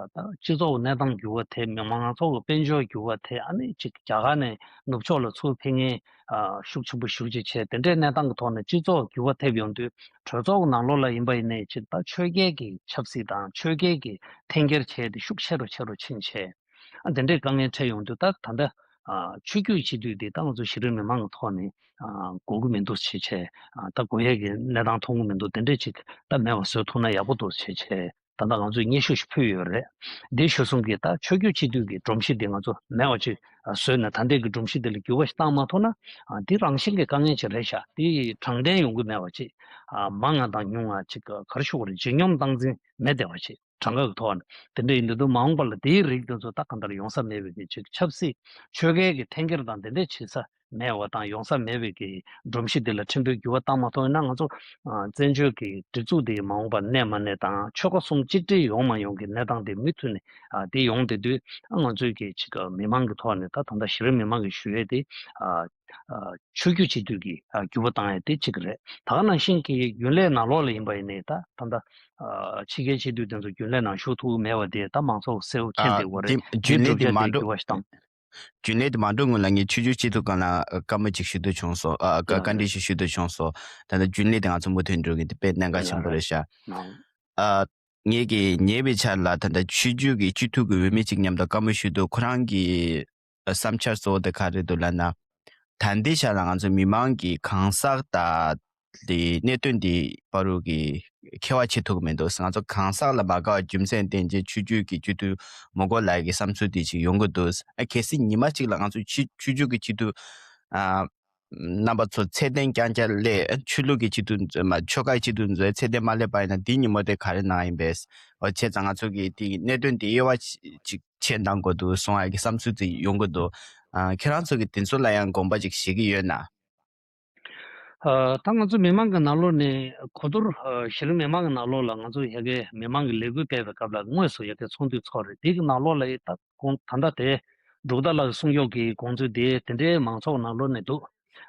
སྤྱི་ཚོགས་གནས་སྟངས་འགྱུར་བ་དེ་མི་མང་ཚོགས་ཀྱི་དཔལ་འབྱོར་འགྱུར་བ་དེ་ཨ་ནི་ཅིག་རྒྱ་གར་ནས་ནུབ་ཕྱོགས་ལ་ཚུར་འཕེལ་མཁན་ཨ་ཤུགས་ཆེན་པོ་ཞེ་པོ་ཅིག་བྱས་དེ་འདྲའི་གནས་སྟངས་ཀྱི་ཐོག་ནས་སྤྱི་ཚོགས་འགྱུར་བ་ཐེབས་ཡོང་དུས་གྲོས་ཚོགས་ནང་ལོགས་ལ་ཡིན་པ་ཡིན་ནའི་ཅིག་ད་ཆོས་བརྒྱུད་ཀྱི་ཆབ་སྲིད་དང་ཆོས་བརྒྱུད་ཀྱི་འཐེན་འཁྱེར་བྱས་ཏེ་ཤུགས་ཆེ་རུ་ཆེ་རུ་ཕྱིན་བྱས། ཨ་དེ་འདྲའི་དཀའ་ངལ་འཕྲད་ཡོང་དུས་ད་ད་ལྟ་ཨ་ཆོས་བརྒྱུད་སྤྱི་འཐུས་འདི་ད་ང་ཚོ་གཞི་རིམ་མི་མང་གི་ཐོག་ནས་ཨ་དགོས་ཀྱི་མི་འདུག་ཅེས་བྱས། ཨ་ད་དགོས་ཡས་ཀྱི་གནས་སྟངས་མཐོང་གི་མི་འདུག་དེ་འདྲས་ཅིག་ད་མེད་པ་བཟོས་ཐུབ་ན་ཡག་པོ་འདུག་ཅེས་བྱས། ད་ལྟ་ང་ཚོས་སྙན་ཞུ་ཞིག་ཕུལ་ཡོད་རེད། འདི་ཞུ་གསུམ་གྱིས་ད་ཆོས་བརྒྱུད་སྤྱི་འཐུས་ཀྱི་སྒྲོམ་གཞི་འདི་ང་ཚོ་མེད་པ་ཅིག་ཨ་བཟོས་ནས་ད་ལྟའི་གི་སྒྲོམ་གཞི་འདི་ལ་འགྱུར་བ་ཞིག་བཏང་མ་ཐུབ་ན་ཨ་འདི་རང་བཞིན་གྱི་དཀའ་ངལ་ཅིག་རེད་ཤག་འདི་དྲང་བདེན་ཡོང་གི་མེད་པ་ཅིག་ཨ་མང་ང་དང་ཉུང་ང་ཅིག་ག་རེ་ཞུ་དགོས་རེད། ཇེ་སྙོམས་སྟངས་འཛིན་མེད་བསྡད་པ་ཅིག་གྲངས་ཀ་གི་ཐོག་ནས་དེ་འདྲ་ཡིན་དུས་མ་འོངས་པ་ལ་དེའི་རིགས་དེ་ཚོ་ད་གང་ལྟར་ཡོང་ས་མེད་པའི་གི་ཅིག་ཆབ་སྲིད་ཆོལ་ཁའི་གི་འཐེན་འཁྱེར་དང་དེ་འདྲ་བྱེད་ས་མེད་པ་དང་ཡོང་ས་མེད་པའི་གི་སྒྲོམ་གཞི་དེ་ལ་ཕྲན་བུའི་འགྱུར་བ་བཏང་མ་ཐུབ་ན་ང་ཚོ་ཨ་བཙན་བྱོལ་གི་སྒྲིག་འཛུགས་དེ་མ་འོངས་པར་གནས་མ་གནས་དང་ཆོལ་ཁ་གསུམ་གཅིག་སྒྲིལ་ཡོང་མ་ཡོང་གི་གནས་སྟངས་དེ་མུ་མཐུད་ནས་ཨ་དེ་ཡོང་བསྡད་དུས་ཨ་ང་ཚོའི་གི་ཅིག་མི་མང་གི་ཐོག་ནས་ད་ད་ལྟ་གཞི་རིམ་མི་མང་གི་ཞུ་ཡས་དེ་ཨ་ཨ་ཆོས་བརྒྱུད་སྤྱི་འཐུས་ཀྱི་ཨ་འགྱུར་བ་བཏང་ཡ་དེ་གཅིག་རེད། ད་ག་ནང་བཞིན་གྱི་རྒྱུན་ལས་ནང་ལོགས་ལ་ཡིན་པ་ཡིན་ནའི་ད་ད་ལྟ་ཨ་ཕྱི་རྒྱལ་སྤྱི་འཐུས་དེ་ཚོ་རྒྱུན་ལས་ནང་ཞུགས་ཐུབ་ཀྱི་མེད་པ་དེ་ད་མང་ཚོགས་གསལ་པོ་མཁྱེན་ཨ་བསྡད་ཡོད་རེད། དེ་རྒྱུན་ལས་དེ་མ་འགྲོ་འགྱུར་བ་ཞིག་བཏང་། རྒྱུན་ལས་དེ་མ་འགྲོ་སྔོན་ལ་ངས་ཆོས་བརྒྱུད་སྤྱི་འཐུས་སྒང་ལ་བཀའ་མོལ་ཅིག་ཞུ་འདོད་བྱུང་སོང་། ཨ་བཀའ་བཀའ་འདྲི་ཞིག་ཞུ་འདོད་བྱུང་སོང་། ད་ལྟ་རྒྱུན་ལས་དེ་ང་ཚོ་མུ་མཐུད་འགྲོ་གི་འདི་དཔེ་གནད་འགག་ཆེན་པོ་རེད་ཤག་ཨ་ངེད་ཀྱིས་ཉེ་བའི་ཆར་ལ་ད་ལྟ་ཆོས་བརྒྱུད་ཀྱི་སྤྱི་འཐུས་ཀྱི་འོས་མི་གཅིག་མཉམ་དུ་བཀའ་མོལ་ཞུས་འདུག་ཁོ་རང་གི་བསམ་འཆར་གཙོ་བོ་དེ་ག་རེ་འདུག་ལབ་ན། ད་ལྟའི་ཆ་ལ་ང་ཚོ་མི་མང་གི་གང་ཟག་དང་དེ་གནད་དོན་དེ་བར་དུ་གི་ཁྱད་པར་ཕྱེ་ཐུབ་ཀྱི་མི་འདུག་ང་ཚོ་གང་ཟག་ལ་མ་དགའ་བ་རྒྱུ་མཚན་བསྟན་རྗེས་ཆོས་བརྒྱུད་ཀྱི་སྤྱི་འཐུས་མི་དགོས་ལབ་ཀྱི་བསམ་ཚུལ་དེ་ཅིག་ཡོང་གི་འདུག་ཨ་གལ་སྲིད་ཉི་མ་གཅིག་ལ་ང་ཚོ་ཆོས་ཆོས་བརྒྱུད་ཀྱི་སྤྱི་འཐུས་ཨ། རྣམ་པ་ཚོ་ཚད་ལྡན་རྐྱང་རྐྱང་སླེབས། ཆོས་ལུགས་ཀྱི་སྤྱི་འཐུས་མཛོད་མ་ཆོལ་ཁའི་སྤྱི་འཐུས་མཛོད་ཚད་ལྡན་མ་སླེབས་པ་ཡིན་ན་འདི་ཉིན་མོ་དེ་ག་རེ་གནང་ཡིན་པས། འོ་བྱས་ཙང་ང་ཚོ་གིས་དེ་གནད་དོན་དེ་དབྱེ་བ་ཅིག་ཕྱེ་གནང་དགོས་འདུག་གསུང་ཡ་གི་བསམ་ཚུལ་ཅིག་ཡོང་གི་འདུག་ཨ་ཁྱེད་རང་ཚོ་གིས་དེ་ཚོ་ལ་ཡང་དགོངས་པ་ཅིག་བཞེས་ཀྱི་ཡོད་ན། ཨ་ད་ང་ཚོ་མི་མང་གི་ནང་ལོགས་ནས་གོ་བསྡུར་ཨ་གཞི་རིམ་མི་མང་གི་ནང་ལོགས་ལ་ང་ཚོ་ཡ་གི་མི་མང་གི་ལས་འགུལ་སྤེལ་བའི་སྐབས་ལ་དངོས་སུ་ཡ་གི་ཚོགས་འདུ་ཚོགས་རེད། དེ་གི་ནང་ལོགས་ལ་ཡི་ད་དགོངས་ད་ལྟ་དེ་འབྲུག་ཟླ་ལགས་གསུང་ཡོག་གི་དགོངས་ཚུལ་དེ་དེ་འདྲའི་མང་ཚོགས་ནང་ལོགས་ནས་འདུག་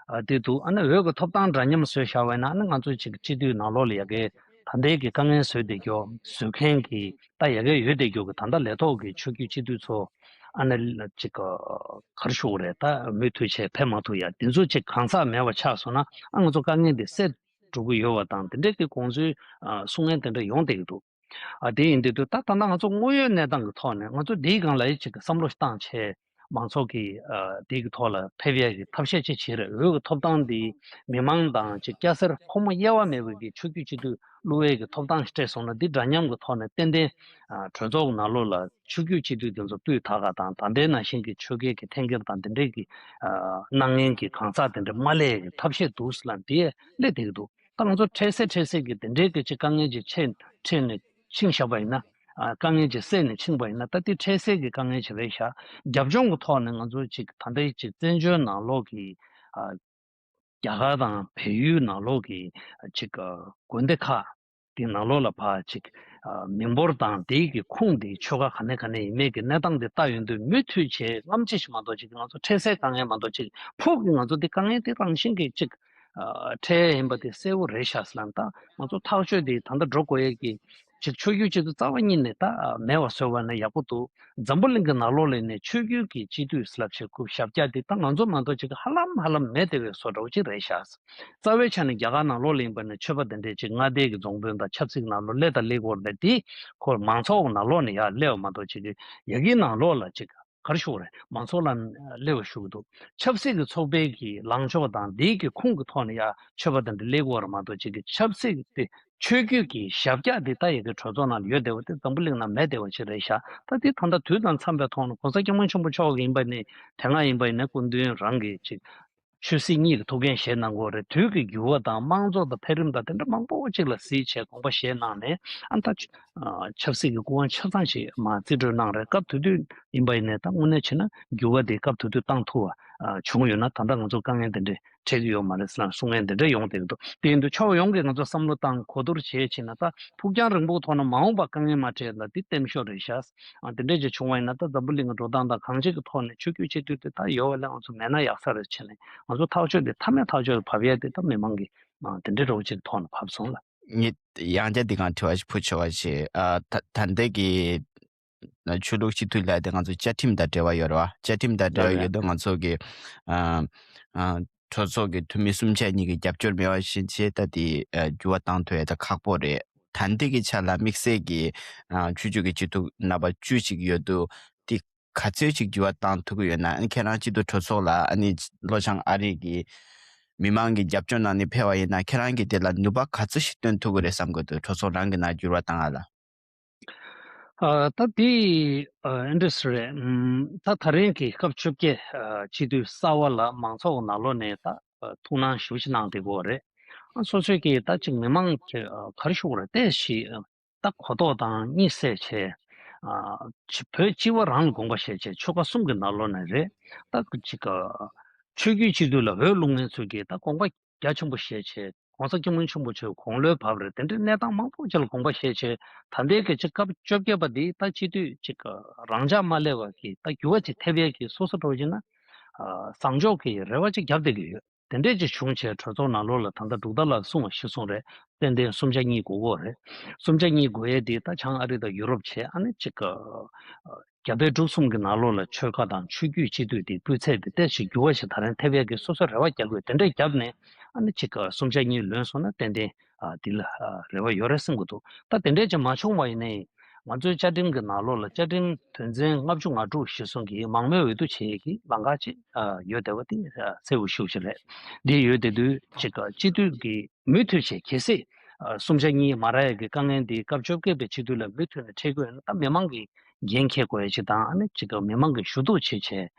ཨ་དེ་འདུག་ཨ་ནི་འོས་ཀྱི་ཐོབ་ཐང་འདྲ་མཉམ་བཟོས་བཞག་པ་ཡིན་ན་ཨ་ནི་ང་ཚོའི་ཅིག་སྤྱི་འཐུས་ནང་ལོགས་ལ་ཡ་གི་ད་ལྟའི་གི་དཀའ་ངལ་བཟོས་བསྡད་རྒྱུ་བཟོ་མཁན་གྱི་ད་ཡ་གི་ཡོད་བསྡད་རྒྱུ་གི་ད་ལྟ་ལས་ཐོག་གི་ཆོས་བརྒྱུད་སྤྱི་འཐུས་ཚོ་ཨ་ནི་ཅིག་ག་རེ་ཞུ་དགོས་རེད། ད་མུ་མཐུད་བྱས་ཕེབས་མ་ཐུབ་ཡ་དེ་ཚོ་ཅིག་གང་ཟག་མེད་པ་ཆགས་སོང་ན་ཨ་ང་ཚོ་དཀའ་ངལ་འདི་སེལ་འགྲོ་གི་ཡོད་པ་དང་དེ་འདྲའི་གི་དགོངས་ཚུལ་ཨ་གསུང་མཁན་དེ་འདྲ་ཡོང་བསྡད་ཀྱི་འདུག་ཨ་དེ་ཡིན་དུས་ད་ད་ལྟ་ང་ཚོ་དངོས་ཡོད་གནས་སྟངས་ཀྱི་ཐོག་ནས་ང་ཚོ་འདིའི་སྒང་ལ་ཡི་ཅིག་བསམ་བློ་བཏང་བྱས་མང་ཚོགས་ཀྱི་ཨ་དེའི་གི་ཐོག་ལ་ཕེབས་ཡས་ཀྱི་ཐབས་ཤེས་ཅིག་བྱེད་རེད། འོས་ཀྱི་ཐོབ་ཐང་འདི་མི་མང་དང་ཅིག་སྐྱ་སེར་ཕོ་མོ་དབྱེ་བ་མེད་པའི་གི་ཆོས་བརྒྱུད་སྤྱི་འཐུས་བླུ་བའི་གི་ཐོབ་ཐང་སྤྲད་སོང་ན་འདི་འདྲ་མཉམ་གྱི་ཐོག་ནས་ཏན་ཏན་ཨ་གྲོས་ཚོགས་ཀྱི་ནང་ལོགས་ལ་ཆོས་བརྒྱུད་སྤྱི་འཐུས་དེ་ཚོ་སྤུས་དག་ག་དང་ད་ལྟའི་ནང་བཞིན་གྱི་ཆོལ་ཁའི་གི་འཐེན་འཁྱེར་དང་དེ་འདྲའི་གི་ཨ་གནང་མཁན་གྱི་གང་ཟག་དེ་འདྲ་མ་སླེབས་ཡས་གི་ཐབས་ཤེས་འདུག་ཟེར་ལབ་འདི་སླེབས་བསྡད་ཀྱི་འདུག་ད་ང་ཚོ་འཕྲལ་སེལ་འཕྲལ་སེལ་གྱི་དེ་འདྲའི་སྐད་ཆ་དཀའ་ངལ་ཅིག་ཕྱེ་འཕྲལ་ནས་ཕྱིན་བཞག་པ་ཡིན་ན། ཨ་དཀའ་ངལ་ཅིག་སེལ་ནས་ཕྱིན་པ་ཡིན་ན་ད་དེ་འཕྲལ་སེལ་གྱི་དཀའ་ངལ་ཅིག་རེད་ཤག་རྒྱབ་ལྗོངས་ཀྱི་ཐོག་ནས་ང་ཚོ་ཅིག་ད་ལྟའི་ཅིག་བཙན་བྱོལ་ནང་ལོགས་ཀྱི་ཨ་རྒྱ་གར་དང་བལ་ཡུལ་ནང་ལོགས་ཀྱི་ཅིག་ཨ་དགོན་སྡེ་ཁག་དེ་ནང་ལོགས་ལ་ཕར་ཅིག་ཨ་མི་འབོར་དང་དེའི་གི་ཁུངས་དེ་ཆོལ་ཁ་ག་ནས་ག་ནས་ཡིན་མེད་ཀྱི་གནས་སྟངས་དེ་ལྟ་ཡོང་དུས་མུ་མཐུད་བྱས་རྔམ་ཆེ་ཞིག་མ་གཏོགས་ཅིག་ང་ཚོ་འཕྲལ་སེལ་དཀའ་ངལ་མ་གཏོགས་ཅིག་ཕུགས་ཀྱི་ང་ཚོ་དེ་དཀའ་ངལ་དེ་རང་བཞིན་གྱིས་ཅིག་ཨ་འཕྲལ་ཡིན་པ་དེ་གསལ་པོ་རེད་ཤག་ཟེར་ལབ་ད་ང་ཚོ་ཐག་གཅོད་དེ་ད་ལྟ་འགྲོ་དགོས་ཡས་ཀྱི་ཅིག་ཆོས་བརྒྱུད་སྤྱི་འཐུས་རྩ་བ་ཉིད་ནས་ད་མེད་པ་བཟོས་པ་ན་ཡག་པོ་འདུག་འཛམ་བུ་གླིང་གི་ནང་ལོགས་ལ་ནས་ཆོས་བརྒྱུད་ཀྱི་སྤྱི་འཐུས་ལབ་བྱས་སྐུ་ཞབས་བཀྱག་དེ་ད་ང་ཚོ་མ་གཏོགས་ཅིག་ཧ་ལམ་ཧ་ལམ་མེད་བསྡད་པའི་བཟོ་འདྲ་བོ་ཅིག་རེད་ཤག་རྩ་བའི་ཆ་ནས་རྒྱ་གར་ནང་ལོགས་ལ་ཡིན་པ་ནས་ཆོས་པ་དེ་འདྲས་ཅིག་མངའ་སྡེ་གི་རྫོང་དཔོན་དང་ཆབ་སྲིད་ནང་ལོགས་སླེབས་དང་སླེབས་དགོས་རེད་དེ་ཁོ་མང་ཚོགས་ནང་ལོགས་ནས་ཡར་སླེབས་པ་མ་གཏོགས་ཅིག་ཡ་གི་ནང་ལོགས་ལ་ཅིག་ག་རེ་ཞུ་དགོས་རེད། མང་ཚོགས་ལ་སླེབས་པ་ཞུ་གི་འདུག་ཆབ་སྲིད་ཀྱི་ཚོགས་པའི་གི་ལངས་ཕྱོགས་དང་འདིའི་གི་ཁུངས་ཀྱི་ཐོག་ནས་ཡ་ཆོས་པ་དེ་འདྲ་སླེབས་ཀྱི་ཡོད་རེད་མ་གཏོགས། ཅིག་གི་ཆབ་སྲིད་དེ་ཆོས་བརྒྱུད་ཀྱི་ཞབས་བཀྱག་འདི་ད་ཡ་གི་གྲོས་ཚོགས་ནང་ཡོད་བསྡད་པ་དེ་འཛམ་བུ་གླིང་ནང་མེད་བསྡད་པ་ཅིག་རེད་ཤག་ད་འདི་ད་ལྟ་དུས་དང་འཚམས་པའི་ཐོག་ནས་༸གོང་ས་༸སྐྱབས་མགོན་ཆེན་པོ་མཆོག་གི་ཡིན་པ་ནི་དེ་སྔ་ཡིན་པ་ཡིན་ན་སྐུ་མདུན་རང་གི་ཅིག་ཆོས་སྲིད་གཉིས་ཀྱི་ཐུགས་འགན་བཞེས་གནང་གི་ཡོད་རེད། དུས་ཀྱི་འགྱུར་བ་དང་དམངས་གཙོ་དང་འཕེལ་རིམ་དང་དེ་འདྲ་མང་པོ་ཅིག་ལ་གཟིགས་བྱས་དགོངས་པ་བཞེས་གནང་ནས་ཨ་ད་ཆ་ཨ་ཆབ་སྲིད་ཀྱི་སྐུ་དབང་ཆ་ཚང་ཞིག་མར་རྩིས་སྤྲོད་གནང་རེད། སྐབས་དེ་དུས་ཡིན་པ་ཡིན་ནའི་ད་དངོས་གནས་བྱས་ན་འགྱུར་བ་དེ་སྐབས་དེ་དུས་བཏང་ཐུབ་པ་ཨ་བྱུང་ཡོད་ན་ད་ལྟ་ང་ཚོ་དཀའ་ངལ་དེ་འདྲས་འཕྲད་ཀྱི་ཡོད་མ་རེད་ཟེར་ལ་གསུང་མཁན་དེ་འདྲ་ཡོང་བསྡད་ཀྱི་འདུག་དེ་ཡིན་དུས་ཕྱོགས་ཡོངས་ཀྱིས་ང་ཚོ་བསམ་བློ་བཏང་གོ་བསྡུར་བྱས་ཕྱིན་ན་ད་ཕུགས་རྒྱང་རིང་པོའི་ཐོག་ནས་མ་འོངས་པ་དཀའ་ངལ་མ་འཕྲད་ལ་འདི་བརྟན་ཤོས་རེད་ཤག་ཨ་དེ་འདྲས་ཅིག་བྱུང་བ་ཡིན་ན་ད་འཛམ་བུ་གླིང་གི་འགྲོ་སྟངས་དང་གང་ཅིའི་ཐོག་ནས་ཆོས་བརྒྱུད་སྤྱི་འཐུས་དེ་ད་ཡོད་པ་ལས་ང་ཚོ་མེད་ན་ཡག་ས་རེད་བྱས་ནས་ང་ཚོ་ཐག་གཅོད་དེ་མཐའ་མའི་ཐག་གཅོད་ལ་བབས་ཡས་དེ་ད་མི་མང་གི་ཨ་དེ་འདྲས་རོགས་ཅིག་ཐོག་ནས་བབས་སོང་ལ། ངས་ཡང་བསྐྱར་འདི་གང་དྲི་བ་ཞིག་ཕུལ་ཆོག་པ་ཞིག་ཨ་ད་ད་ལྟའི་གི་ཆོས་ལུགས་སྤྱི་འཐུས་ལབ་དེ་ང་ཚོ་བཅའ་ཁྲིམས་དང་འབྲེལ་བ་ཡོད་རེད་བ། བཅའ་ཁྲིམས་དང་འབྲེལ་བ་ཡོད་དུས་ང་ཚོ་གི་ཨ་ཨ་གྲོས་ཚོགས་ཀྱི་འཐུས་མི་གསུམ་ཆ་གཉིས་ཀྱི་རྒྱབ་སྐྱོར་མེད་པ་བཞིན་བྱས་ད་དེ་ཨ་འགྱུར་བ་བཏང་ཐུབ་ཡ་ད་ཁག་པོ་རེད། ད་ལྟའི་གི་ཆ་ལ་དམིགས་བསལ་གྱི་ཨ་ཆོས་བརྒྱུད་ཀྱི་སྤྱི་འཐུས་རྣམ་པ་བཅུ་ཞིག་ཡོད་དུས་དེ་ག་ཚོད་ཅིག་འགྱུར་བ་བཏང་ཐུབ་ཀྱི་ཡོད་ན། ཨ་ནི་ཁྱེད་རང་སྤྱི་འཐུས་གྲོས་ཚོགས་ལ་ཨ་ནི་ལྷོ་བྱང་ཨ་རི་གི་མི་མང་གི་རྒྱབ་སྐྱོར་གནང་ནས་ཕེབས་པ་ཡིན་ན་ཁྱེད་རང་གིས་དེ་ལ་ནུས་པ་ག་ཚོད་ཞིག་བཏོན་ཐུབ་ཀྱི་རེད་བསམ་གྱི་འདུག་གྲོས་ཚོགས་རང་གི་ནང་འགྱུར་བ་བཏང་ཡ་ལ། ཨ་ད་དེ་ཨ་ཨེ་འདྲ་ཞིག་རེད། ཨམ་ད་ད་རིང་གི་སྐབས་བཅོ་བརྒྱད་ཨ་སྤྱི་འཐུས་གསར་པ་ལ་མང་ཚོགས་ཀྱི་ནང་ལོགས་ནས་ད་ཨ་ཐུགས་སྣང་ཞེ་པོ་ཅིག་གནང་བསྡད་ཀྱི་ཡོད་རེད། ཨ་སོ་སོས་ཀྱིས་ད་ཅིག་མི་མང་གི་ཨ་ག་རེ་ཞུ་དགོས་རེད། ཏོག་ཙམ་ཨ་ད་གོ་རྟོགས་དང་གཉིད་སད་བྱས་ཨ་ཅི་བོད་སྤྱི་བ་རང་ལ་དགོངས་པ་བཞེས་བྱས་ཆོལ་ཁ་གསུམ་གྱི་ནང་ལོགས་ནས་རེད། ད་ཅིག་ཨ་ཆོས་བརྒྱུད་སྤྱི་འཐུས་ལ་འོས་བླུག་མཁན་ཚོས་ཀྱིས་ད་དགོངས་པ་རྒྱ་ཆེན་པོ་བཞེས་བྱས་༸གོང་ས་༸སྐྱབས་མགོན་ཆེན་པོ་མཆོག་དགུང་ལོ་བབས་རེད། དེ་འདྲའི་གནས་སྟངས་མང་པོ་ཅིག་ལ་དགོངས་པ་བཞེས་བྱས་ད་ལྟའི་གི་ཅིག་སྐབས་བཅོ་བརྒྱད་པ་འདི་ད་སྤྱི་འཐུས་ཅིག་རང་འཇགས་མ་སླེབས་པ་གི་ད་འགྱུར་བ་ཅིག་ཐེབས་ཡས་ཀྱི་སོ་སོ་འདྲ་བོ་ཅིག་ན་ཨ་བཟང་ཕྱོགས་ཀྱི་རེ་བ་ཅིག་བརྒྱབ་བསྡད་ཀྱི་ཡོད། དེ་འདྲས་ཅིག་བྱུང་བྱས་གྲོས་ཚོགས་ནང་ལོགས་ལ་ད་ལྟ་འབྲུག་རྟ་ལགས་གསུངས་པ་གཞིར་བཟུང་རེད། ཏན་ཏན་གསུམ་ཆ་གཉིས་དགོས་ཀྱི་ཡོད་རེད། གསུམ་ཆ་གཉིས་དགོས་ཡས་དེ་ད་བྱང་ཨ་རི་དང་ཡུ་རོབ་བྱས་ཨ་ནི་ཅིག་ཨ་རྒྱ་བལ་འབྲུག་གསུམ་གྱི་ནང་ལོགས་ལ་ཆོལ་ཁ་དང་ཆོས་བརྒྱུད་སྤྱི་འཐུས་དེ་སྤུས་ཚད་དེ་ཏོག་ཙམ་འགྱུར་བ་ཞིག་ད་རིང་ཐེབས་ཡས་ཀྱི་སོ་སོ་རེ་བ་རྒྱག་དགོས། དེ་འདྲས་བརྒྱབ་ནས་ཨ་ནི་ཅིག་གསུམ་ཆ་གཉིས་ལོན་སོང་ན་ཏན་ཏན་ཨ་འདི་ལ་ཨ་རེ་བ་ཡོད་རེད་བསམ་གྱི་འདུག་ད་དེ་འདྲས་ཅིག་མ་བྱུང་བ་ཡིན་ནའི་ང་ཚོའི་བཅའ་ཁྲིམས་ཀྱི་ནང་ལོགས་ལ་བཅའ་ཁྲིམས་དོན་ཚན་ལྔ་བཅུ་ང་དྲུག་གཞིར་བཟུང་གིས་མང་མོས་འོས་བསྡུ་བྱེད་ཡས་ཀྱི་ལམ་ཁ་ཅིག་ཨ་ཡོད་བསྡད་པ་དེ་ཨ་གསལ་པོ་ཞེ་པོ་ཅིག་རེད། འདི་ཡོད་བསྡད་དུས་ཅིག་སྤྱི་འཐུས་ཀྱི་མུ་མཐུད་བྱས་གལ་སྲིད་ཨ་གསུམ་ཆ་གཉིས་མ་རག་ཡས་ཀྱི་དཀའ་ངལ་འདི་སྐབས་བཅོ་བརྒྱད་པའི་སྤྱི་འཐུས་ལ་མུ་མཐུད་ནས་འཕྲད་ཀྱི་ཡོད་ན་ད་མི་མང་གིས་འགན་འཁྱེར་དགོས་ཡ་ཅིག་དང་ཨ་ནི་ཅིག་མི་མང་གིས་ཞུ་གཏུག་བྱེད་བྱས་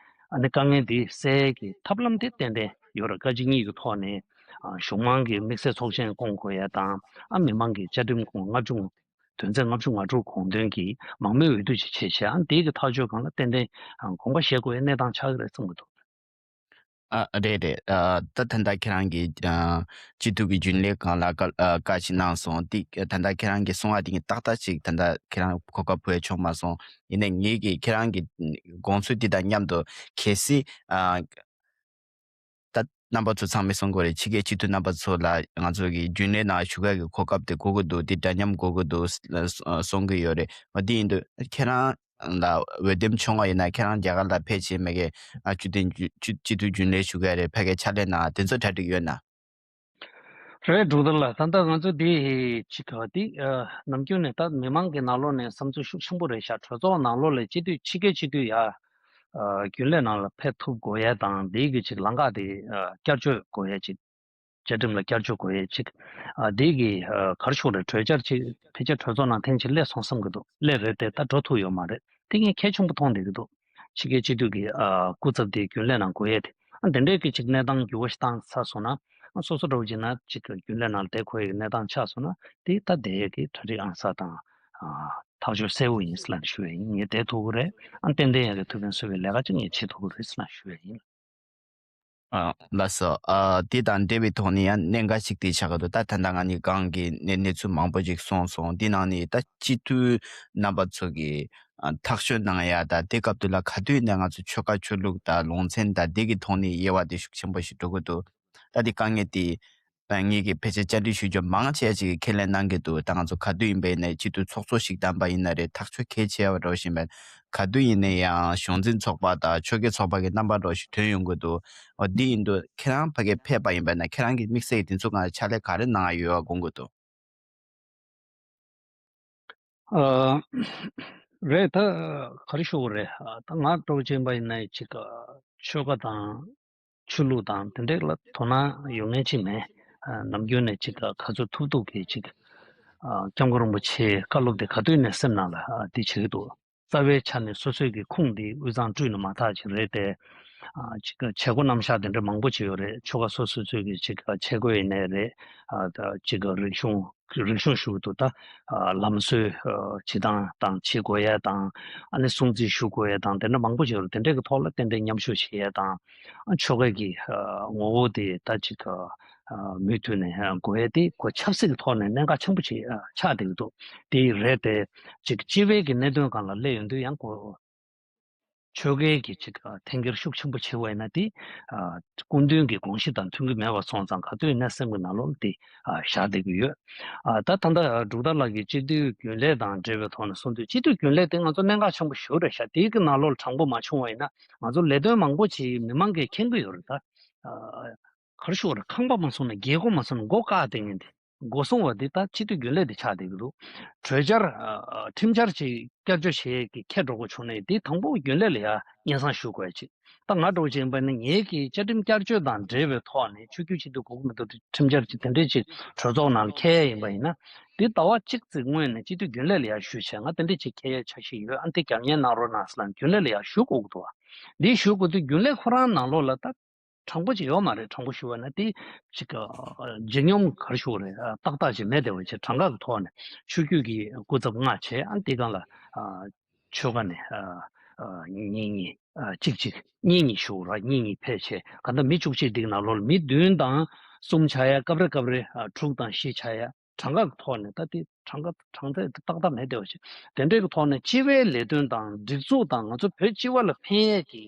ཨ་ནི་དཀའ་ངལ་འདི་སེལ་ཡ་གི་ཐབས་ལམ་དེ་ཏན་ཏན་ཡོད་རེད། བཀའ་སྤྱི་གཉིས་ཀྱི་ཐོག་ནས་ཨ་གཞུང་མང་གི་དམིགས་བསལ་ཚོགས་ཆེན་བསྐོང་དགོས་ཡ་དང་ཨ་མི་མང་གི་བཅའ་ཁྲིམས་ཁོངས་ལྔ་བཅུ་དོན་ཚན་ལྔ་བཅུ་ང་དྲུག་དགོངས་དོན་གྱིས་མང་མོས་འོས་བསྡུ་ཅིག་བྱེད་བྱས་ཨ་ནི་དེ་གི་ཐག་གཅོད་སྒང་ལ་ཏན་ཏན་ཨ་དགོངས་པ་བཞེས་དགོས་ཡ་གནས་སྟངས་ཆགས་ཀྱི་རེད་བསམ་གྱི་འདུག་ཨ་རེད་རེད། ཨ་ད་ད་ལྟ་ཁྱེད་རང་གིས་ཨ་སྤྱི་འཐུས་ཀྱི་རྒྱུན་ལས་སྒང་ལ་བཀའ་ཨ་བཀའ་ཞིག་གནང་སོང་། དེ་ད་ལྟ་ཁྱེད་རང་གིས་གསུང་བ་དེ་གི་ཏག་ཏག་ཅིག་ད་ལྟ་ཁྱེད་རང་གོ་སྐབས་བོད་ཆོག་མ་སོང་། ཡིན་ནའི་ངེད་ཀྱིས་ཁྱེད་རང་གི་དགོངས་ཚུལ་དེ་དང་མཉམ་དུ་གལ་སྲིད་ཨ་ད་རྣམ་པ་ཚོ་ཚང་མས་གསུང་གི་ཡོད་རེད། ཕྱི་རྒྱལ་སྤྱི་འཐུས་རྣམ་པ་ཚོ་ལ་ང་ཚོ་གི་རྒྱུན་ལས་ནང་ཞུགས་ཡ་གི་གོ་སྐབས་དེ་དགོས་ཀྱི་འདུག་དེ་འདྲ་མཉམ་དགོས་ཀྱི་འདུག་གསུང་གི་ཡོད་རེད། འོ་དེ་ཡིན་དུས་ཁྱེད་རང་ལ་འོས་འདེམས་བྱུང་བ་ཡིན་ན་ཁྱེད་རང་རྒྱ་གར་ལ་ཕེབས་བྱས་མེད་ཀའི་ཨ་སྤྱི་འཐུས་སྤྱི་སྤྱི་འཐུས་རྒྱུན་ལས་ཞུ་གི་རེད། ཕ་གིའི་ཕྱག་ལས་གནང་དེ་ཚོ་གྲ་སྒྲིག་ཡོད་ན། རེད་འབྲུག་རྡོར་ལགས། ད་ལྟ་ང་ཚོ་འདི་ཅིག་ག་དེ་ཨ་ནམ་རྒྱུན་ནས་ད་མི་མང་གི་ནང་ལོགས་ནས་བསམ་ཚུལ་ཤུགས་ཆེན་པོ་རེད་ཤག་གྲོས་ཚོགས་ནང་ལོགས་ལ་སྤྱི་འཐུས་ཕྱི་རྒྱལ་སྤྱི་འཐུས་ཡ་ཨ་རྒྱུན་ལས་ནང་ལ་ཕེབས་ཐུབ་དགོས་ཡ་དང་འདི་གི་ཅིག་ལམ་ཁ་དེ་ཨ་བསྐྱར་བཅོས་དགོས་ཡ་ཅིག་བཅའ་ཁྲིམས་ལ་བསྐྱར་བཅོས་དགོས་ཡ་ཅིག་ཨ་འདི་གི་ཨ་ག་རེ་ཞུ་དགོས་རེད། གྲོས་འཆར་ཅིག་ཕལ་ཆེར་གྲོས་ཚོགས་ནང་ཐེངས་གཅིག་སླེབས་སོང་བསམ་གི་འདུག་སླེབས་རེད་དེ་ད་འགྲོ་ཐུབ་ཡོད་མ་རེད། དེ་ངས་གལ་ཆེན་པོ་མཐོང་བསྡད་ཀྱི་འདུག་ཕྱི་རྒྱལ་སྤྱི་འཐུས་ཀྱི་ཨ་སྐུ་ཚབ་དེ་རྒྱུན་ལས་ནང་དགོས་ཡས་དེ་ཨ་དེ་འདྲའི་གི་ཅིག་གནས་སྟངས་འགྱུར་བ་ཞིག་བཏང་ཚར་སོང་ན་ཨ་སོ་སོ་འདྲ་བོ་ཅིག་ན་ཅིག་རྒྱུན་ལས་ནང་ལ་བསྡད་དགོས་ཡས་ཀྱི་གནས་སྟངས་ཆགས་སོང་ན་དེ་ད་བསྡད་ཡས་ཀྱི་གྲ་སྒྲིག་ཨང་གསར་དང་ཨ་ཐག་གཅོད་གསལ་བོ་ཡིན་ཟེར་ལབ་ནས་ཞུ་ཡས་ཡིན། ངས་བསྡད་ཐུབ་ཀྱི་རེད། ཨ་ཏན་ཏན་ཡ་གི་ཐུགས་ཕན་གསོས་པའི་ལས་ཀ་ཅིག་ངས་བྱེད་ཐུབ་ཀྱི་རེད་ཟེར་ལབ་ཞུ་ཡས་ཡིན། ཨ་ལགས་སོ། ཨ་དེ་དང་འབྲེལ་བའི་ཐོག་ནས་ཡང་གནད་འགག་ཅིག་དེ་ཆགས་ཀྱི་འདུག་ད་ད་ལྟ་ང་གཉིས་གང་གི་གནས་གནས་ཚུལ་མང་པོ་ཅིག་གསུངས་སོང་། འདི་ནང་ནས་ད་སྤྱི་འཐུས་རྣམ་པ་ཚོ་གིས་ཨ་ཐག་གཅོད་གནང་ཡ་ད་དེ་སྐབས་དུས་ལ་ག་དུས་ཡིན་ན་ང་ཚོ་ཆོལ་ཁ་ཆོས་ལུགས་དང་ལུང་ཚན་དང་འདི་གི་ཐོག་ནས་དབྱེ་བ་དེ་ཤུགས་ཆེན་པོ་ཞིག་འགྲོ་གི་འདུག་ད་དེ་དཀའ་ངལ་དེ་ད་ངེད་ཀྱི་ཕལ་ཆེར་བཅར་འདྲི་ཞུ་རྒྱུ་མང་ཆེ་ཅིག་གིས་ཁས་ལེན་གནང་གི་འདུག་ད་ང་ཚོ་ག་དུས་ཡིན་པ་ཡིན་ནའི་སྤྱི་འཐུས་ཚོགས་གཙོ་ཞིག་བདམས་པ་ཡིན་ན་རེད། ཐག་གཅོད་གལ་ཆེ་བ་འགྲོ་བཞིན་པ་ག་དུས་ཡིན་ནའི་ཡང་གཞུང་འཛིན་ཚོགས་པ་དང་ཆོལ་ཁའི་ཚོགས་པ་གི་རྣམ་པ་འགྲོ་ཞིག་ཐོན་ཡོང་གི་འདུག་འོ་འདི་ཡིན་དུས་ཁྱེད་རང་ཕ་གིར་ཕེབས་པ་ཡིན་པ་ན་ཁྱེད་རང་གི་དམིགས་བསལ་གྱི་དེ་ཚོ་གང་ཕྱག་ལས་ག་རེ་གནང་ཡ་ཡོད་པ་དགོངས་ཀྱི་འདུག་ཨ། རེད། ད་ག་རེ་ཞུ་དགོས་རེད། ད་ང་འདྲ་བོ་བྱས་པ་ཡིན་ན་ཅིག་ཆོལ་ཁ་དང་ཆོས་ལུགས་དང་དེ་འདྲས་ལ་དོ་སྣང་ཡོད་མཁན་ཅིག་མེད། ནམ་རྒྱུན་ནས་ཅིག་ག་ཚོད་ཐུབ་ཐུབ་ཀྱིས་ཅིག་སྐྱབས་མགོན་རིན་པོ་ཆེའི་བཀའ་སློབ་དེ་ག་དུས་ནས་སེམས་ནང་ལ་འདི་བྱེད་ཀྱི་འདུག་རྩ་བའི་ཆ་ནས་སོ་སོའི་གི་ཁུངས་འདི་དབུས་གཙང་སྤྲུལ་ནས་མ་ཐག་ཅིག་རེད་དེ། ཅིག་བྱེད་སྒོ་རྣམ་གཞག་དེ་འདྲ་མང་པོ་ཅིག་ཡོད་རེད། ཆོལ་ཁ་སོ་སོ་སོའི་གི་ཅིག་ཆས་གོས་ཡིན་ནའི་རེད། ཅིག་རིག་གཞུང་རིག་གཞུང་ཞུ་གི་འདུག་ད་ལམ་སྲོལ་བྱེད་སྟངས་དང་བྱེད་དགོས་ཡ་དང་། ཨ་ནི་སྲུང་བརྩི་ཞུ་དགོས་ཡ་དང་དེ་འདྲ་མང་པོ་ཅིག་ཡོད་རེད། དེ་འདྲའི་གི་ཐོག་ལ་ཏན་ཏན་མཉམ་ཞུགས་བྱེད་ཡ་དང་། ཆོལ་ཁའི་གི་ངོ་བོ་དེ་ད་ཅིག་མུ་མཐུད་ནས་དགོས་ཡ་དེ་ཁོ་ཆབ་སྲིད་ཀྱི་ཐོག་ནས་གནད་འགག་ཆེན་པོ་ཅིག་ཆགས་བསྡད་ཀྱི་འདུག་དེ་རེད་དེ། ཅིག་སྤྱི་པའི་གི་གནད་དོན་སྒང་ལ་སླེབས་ཡོང་དུས་ཡང་ཁོ་ཆོལ་ཁའི་གི་ཅིག་འཐེན་འཁྱེར་ཤུགས་ཆེན་པོ་བྱེད་པ་ཡིན་ན་དེ་སྐུ་མདུན་གྱི་དགོངས་གཞི་དང་མཐུན་གྱི་མེད་པ་སོང་ཙང་ག་དུས་ཡིན་ན་སེམས་ཀྱི་ནང་ལོགས་ལ་དེ་བཞག་བསྡད་ཀྱི་ཡོད། ད་ད་ལྟ་འབྲུག་ཐར་ལགས་ཀྱིས་སྤྱི་འཐུས་རྒྱུན་ལས་དང་འབྲེལ་བའི་ཐོག་ནས་གསུངས་དུས་སྤྱི་འཐུས་རྒྱུན་ལས་དེ་ང་ཚོ་གནད་འགག་ཆེན་པོ་ཞེ་པོ་རེད་ཤག་དེའི་གི་ནང་ལོགས་ལ་དྲང་པོ་མ་བྱུང་བ་ཡིན་ན་ང་ཚོ་ལས་དོན་མང་པོ་ཅིག་མི་མང་གིས་མཁྱེན་གྱི་ཡོད་རེད་ད། ག་རེ་ཞུ་དགོས་རེད། ཁང་པ་མ་བཟོ་ན་རྒྱལ་སྒོ་མ་བཟོ་ན་མགོ་བཀག་བསྡད་མཁན་དེ། སྒོ་སྲུང་བ་འདི་ད་སྤྱི་འཐུས་རྒྱུན་ལས་དེ་ཆགས་བསྡད་ཀྱི་འདུག་གྲོས་འཆར་ཨ། ཁྲིམས་འཆར་ཅིག་བསྐྱར་བཅོས་བྱེད་ཀྱི་ཁྱེད་འགྲོ་དགོས་བྱུང་ནས་དེ་དང་པོ་རྒྱུན་ལས་ལ་ཡ་སྙན་སེང་ཞུ་དགོས་ཅིག་ད་ང་འགྲོ་བྱེད་ཡིན་པ་ནི་ངེད་ཀྱི་བཅའ་ཁྲིམས་བསྐྱར་བཅོས་དང་འབྲེལ་བའི་ཐོག་ནས་ཆོས་བརྒྱུད་སྤྱི་འཐུས་དགོས་ཀྱི་མི་འདུག་ཁྲིམས་འཆར་ཅིག་དེ་འདྲས་ཅིག་གྲོས་ཚོགས་ནང་ལ་འཁྱེར་ཡ་ཡིན་པ་ཡིན་ན། དེ་ཟླ་བ་གཅིག་ཙམ་སྔོན་ནས་སྤྱི་འཐུས་རྒྱུན་ལས་ལ་ཡ་ཞུས་བྱས་ང་དེ་འདྲས་ཅིག་འཁྱེར་ཡ་འཆར་གཞི་ཡོད། ཨ་ནི་དེ་རྒྱབ་གཉེར་གནང་རོགས་གནང་ཟེར་ལབ་རྒྱུན་ལས་ལ་ཡ་ཞུ་དགོས་ཀྱི་འདུག་བ། འདི་ཞུ་དགོས་དུས་རྒྱུན་ལས་ཁོ་རང་ནང་ལོགས་ལ་ད། དྲང་པོ་ཅིག་ཡོད་མ་རེད། དྲང་པོ་ཞུ་བ་ན་དེ་ཅིག་ཨ། ལྗིད་སྙོམས་ག་རེ་ཞུ་དགོས་རེད། ཨ། ཏག་ཏག་ཅིག་མེད་བསྡད་པ་ཅིག་གྲངས་ཀ་གི་ཐོག་ནས་ཆོས་བརྒྱུད་ཀྱི་སྐུ་ཚབ་ལྔ་བྱས། ཨ། དེ་སྒང་ལ་ཨ། ཆོལ་ཁ་ནས་ཨ། ཨ། གཉིས་གཉིས་ཨ། གཅིག་གཅིག་གཉིས་གཉིས་ཞུ་དགོས་རེད། གཉིས་གཉིས་ཕལ་ཆེར་གང་ལྟར་མི་བཅུ་གཅིག་འདི་གི་ནང་ལོགས་ལ་མི་བདུན་དང་གསུམ་ཆགས་ཡ། སྐབས་རེ་སྐབས་རེ་ཨ། དྲུག་དང་བཞི་ཆགས་ཡ། གྲངས་ཀ་གི་ཐོག་ནས་ད་དེ་གྲངས་ཀ་གྲངས་ཚད་དེ་ཏག་ཏག་མེད་བསྡད་པ་ཅིག་དེ་འདྲའི་གི་ཐོག་ནས་སྤྱི་པའི་ལས་དོན་དང་སྒྲིག་འཛུགས་དང་ང་ཚོ་བོད་སྤྱི་པ་ལ་ཕན་ཡས་ཀྱི་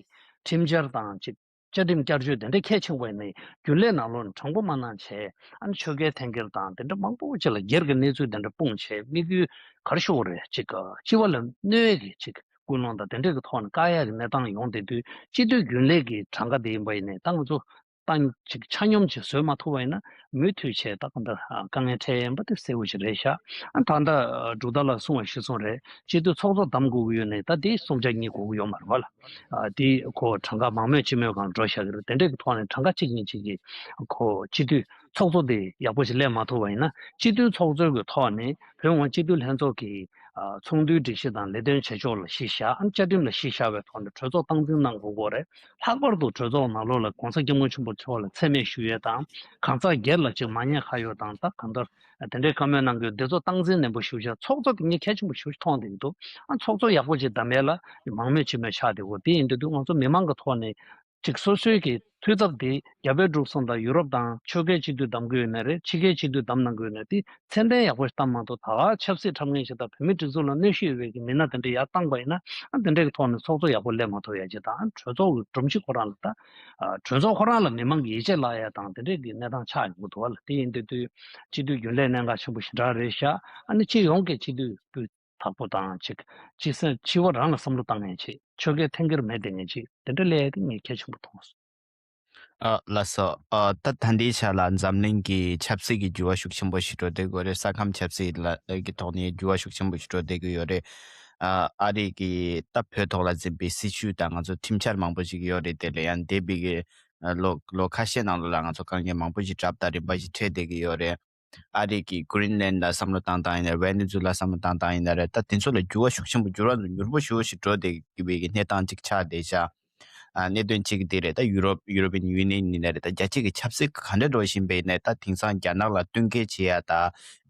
ཁྲིམས་འཆར་དང་ཅིག་བཅའ་ཁྲིམས་བསྐྱར་བཅོས་དེ་འདྲ་གལ་ཆེན་པོ་ཡིན་ནའི་རྒྱུན་ལས་ནང་ལོགས་ནས་དྲང་པོ་མ་གནང་བྱས། ཨ་ནི་ཆོལ་ཁའི་འཐེན་འཁྱེར་དང་དེ་འདྲ་མང་པོ་ཅིག་ལ་སྒེར་གྱི་གནས་ཚུལ་དེ་འདྲ་སྤུངས་བྱས། དམིགས་ཡུལ་ག་རེ་ཞུ་དགོས་རེད། ཅིག་སྤྱི་པ་ལ་གནོད་ཀྱི་ཅིག་ཀུན་སློང་དང་དེ་འདྲ་གི་ཐོག་ནས་བཀག་ཡག་གི་གནས་སྟངས་ཡོང་བསྡད་དུས་སྤྱི་འཐུས་རྒྱུན་ལས་ཀྱི་གྲངས་ཀ་དེ་ཡིན་པ་ཡིན་ནའི་ད་ང་ཚོ་ཏང་ཅིག་ཆ་སྙོམས་ཅིག་བཟོས་མ་ཐུབ་པ་ཡིན་ན་མུ་མཐུད་བྱས་ད་གང་ལྟར་དཀའ་ངལ་འཕྲད་ཡིན་པ་དེ་གསལ་པོ་ཞིག་རེད་ཤག་ཨ། ད་ལྟ་འབྲུག་ཐར་ལགས་གསུངས་པ་གཞིར་བཟུང་རེད། སྤྱི་འཐུས་ཚོགས་གཙོ་བདམས་དགོས་ཀྱི་ཡོད་ནའི་ད་དེ་གསུམ་ཆ་གཉིས་དགོས་ཀྱི་ཡོད་མ་རེད་བ་ལ། ཨ། དེ་ཁོ་གྲངས་ཀ་མང་མོས་ཅི་མོས་སྒང་འགྲོ་བཞག་གི་རེད། དེ་འདྲའི་གི་ཐོག་ནས་གྲངས་ཀ་གཅིག་གཉིས་གཅིག་གིས་ཁོ་སྤྱི་འཐུས་ཚོགས་གཙོ་དེ་ཡག་པོ་ཞིག་སླེབས་མ་ཐུབ་པ་ཡིན་ན་སྤྱི་འཐུས་ཚོགས་གཙོའི་གི་ཐོག་ནས་བོད་མི་མང་སྤྱི་འཐུས་ལྷན་ཚོགས་ཀྱི་ཨ། ཚོགས་འདུའི་སྒྲིག་གཞི་དང་ལས་དོན་བྱེད་ཕྱོགས་ལ་གཞི་བཞག་ཨ། བཅའ་ཁྲིམས་ལ་གཞི་བཞག་པའི་ཐོག་ནས་གྲོས་ཚོགས་སྟངས་འཛིན་གནང་དགོས་ཀྱི་རེད། ལྷག་པར་དུ་གྲོས་ཚོགས་ནང་ལོགས་ལ་༸གོང་ས་༸སྐྱབས་མགོན་ཆེན་པོ་མཆོག་ལ་མཚན་སྨད་ཞུ་ཡས་དང་། གང་ཟག་སྒེར་ལ་ཅིག་མ་ཉེས་ཁ་གཡོགས་དང་ད་གང་ལྟར་དེ་འདྲའི་བཀའ་མོལ་གནང་དགོས་འདི་ཚོ་སྟངས་འཛིན་ནན་པོ་ཞེ་པོ་ཅིག་ཚོགས་གཙོ་དེ་ངས་གལ་ཆེན་པོ་ཞེ་པོ་ཅིག་མཐོང་བསྡད་ཀྱི་འདུག་ཨ། ཚོགས་གཙོ་ཡག་པོ་ཅིག་བདམས་ཡས་ལ་མང་མོས་ཅི་མོས་ཆགས་བསྡད་ཀྱི་འདུག་དེ་ཡིན་དུས་ང་ཚོ་མི་མང་གི་ཐོག་ནས། ཅིག་སོ་སོའི་གི་འཐུས་ཚབ་དེ་རྒྱ་བལ་འབྲུག་གསུམ་དང་ཡུ་རོབ་དང་ཆོལ་ཁའི་སྤྱི་འཐུས་བདམས་དགོས་ཡོད་ན་རེད། ཕྱི་རྒྱལ་སྤྱི་འཐུས་བདམས་གནང་དགོས་ཡོད་ན་དེ་མཚན་ལྡན་ཡག་པོ་ཞིག་བཏང་མ་གཏོགས་ད་ག་ཆབ་སྲིད་འཁྲབ་མཁན་ཞིག་དང་བོད་མིའི་སྒྲིག་འཛུགས་ལ་གནོད་ཤུགས་ཡོད་པའི་གི་མི་སྣ་དེ་འདྲ་ཡར་བཏང་པ་ཡིན་ན་ཨ་དེ་འདྲའི་གི་ཐོག་ནས་ཚོགས་གཙོ་ཡག་པོ་སླེབས་མ་ཐུབ་ཡ་ཅིག་དང་། གྲོས་ཚོགས་ཀྱི་སྒྲོམ་གཞི་ཁོ་རང་ལ་ད་གྲོས་ཚོགས་ཁོ་རང་ལ་མི་མང་གི་ཡིད་ཆེས་བརླག་ཡ་དང་དེ་འདྲའི་གི་གནས་སྟངས་ཆགས་ཡོང་གི་འདུག་བ་ལ། དེ་ཡིན་དུས་དུས་སྤྱི་འཐུས་རྒྱུན་ལས་གནད་འགག་ཆེན་པོ་ཞེ་དྲག་རེད་ཤག་ཨ་ནི་སྤྱི་ཡོངས་ཀྱི་སྤྱི་འཐུས་སྤུས་དག་པོ་དང་ཅིག་སྤྱི་སེམས་སྤྱི་བ་རང་ལ་བསམ་བློ་བཏང་མཁན་ཅིག་ཆོལ་ཁའི་འཐེན་འཁྱེར་མེད་བསྡད་མཁན་ཅིག་དེ་འདྲ་སླེབས་ཡ་དེ་ངས་གལ་ཆེན་པོ་མཐོང་སོང་། ཨ། ལགས་སོ། ཨ། ད་ད་ལྟའི་ཆ་ལ་འཛམ་གླིང་གི་ཆབ་སྲིད་ཀྱི་འགྱུར་བ་ཤུགས་ཆེན་པོ་ཞིག་འགྲོ་བསྡད་ཀྱི་ཡོད་རེད། ས་ཁམས་ཆབ་སྲིད་ལ་གི་ཐོག་ནས་འགྱུར་བ་ཤུགས་ཆེན་པོ་ཞིག་འགྲོ་བསྡད་ཀྱི་ཡོད་རེད། ཨ། ཨ་རི་གི་ད་བོད་ཐོག་ལ་འཛིན་པའི་སྲིད་བྱུས་དང་ང་ཚོ་ཁྲིམས་འཆར་མང་པོ་ཞིག་ཡོད་རེད། དེ་ལ་ཡང་འདས་པའི་གི་ལོ་ལོ་ཁ་ཤས་ནང་ལོགས་ལ་ང་ཚོ་དཀའ་ངལ་མང་པོ་ཞིག་གྲབས་དང་རིམ་པ་ཞིག་འཕྲད་བསྡད་ཀྱི་ཡོད་རེད། ཨ་རི་གི་གྷི་རིན་ལན་ལ་བསམ་བློ་བཏང་སྟངས་ཡིན་ན་རེད། ཝེ་ནེ་ཛུ་ལ་བསམ་བློ་བཏང་སྟངས་ཡིན་ན་རེད། ད་དེ་ཚོ་ལ་འགྱུར་བ་ཤུགས་ཆེན་པོ་འགྱུར་བ་མྱུར་པོ་ཞེ་པོ་ཞིག་འགྲོ་བསྡད་ཀྱི་བའི་གི་གནས་སྟངས་ཅིག་ཆགས་བསྡད་ཤག་ཨ། གནད་དོན་གཅིག་དེ་རེད། ད་ཡུ་རོབ་ཡུ་རོ་པི་ཡན་ཡུ་ནི་ཡན་ཡིན་ན་རེད། ད་རྒྱལ་སྤྱི་གི་ཆབ་སྲིད་ག་འདྲ་འགྲོ་བཞིན་པ་ཡིན་ནའི་ད་དེང་སང་རྒྱ་ནག་ལ་བསྟུན་མཁས་བྱེད་ཡ་ད་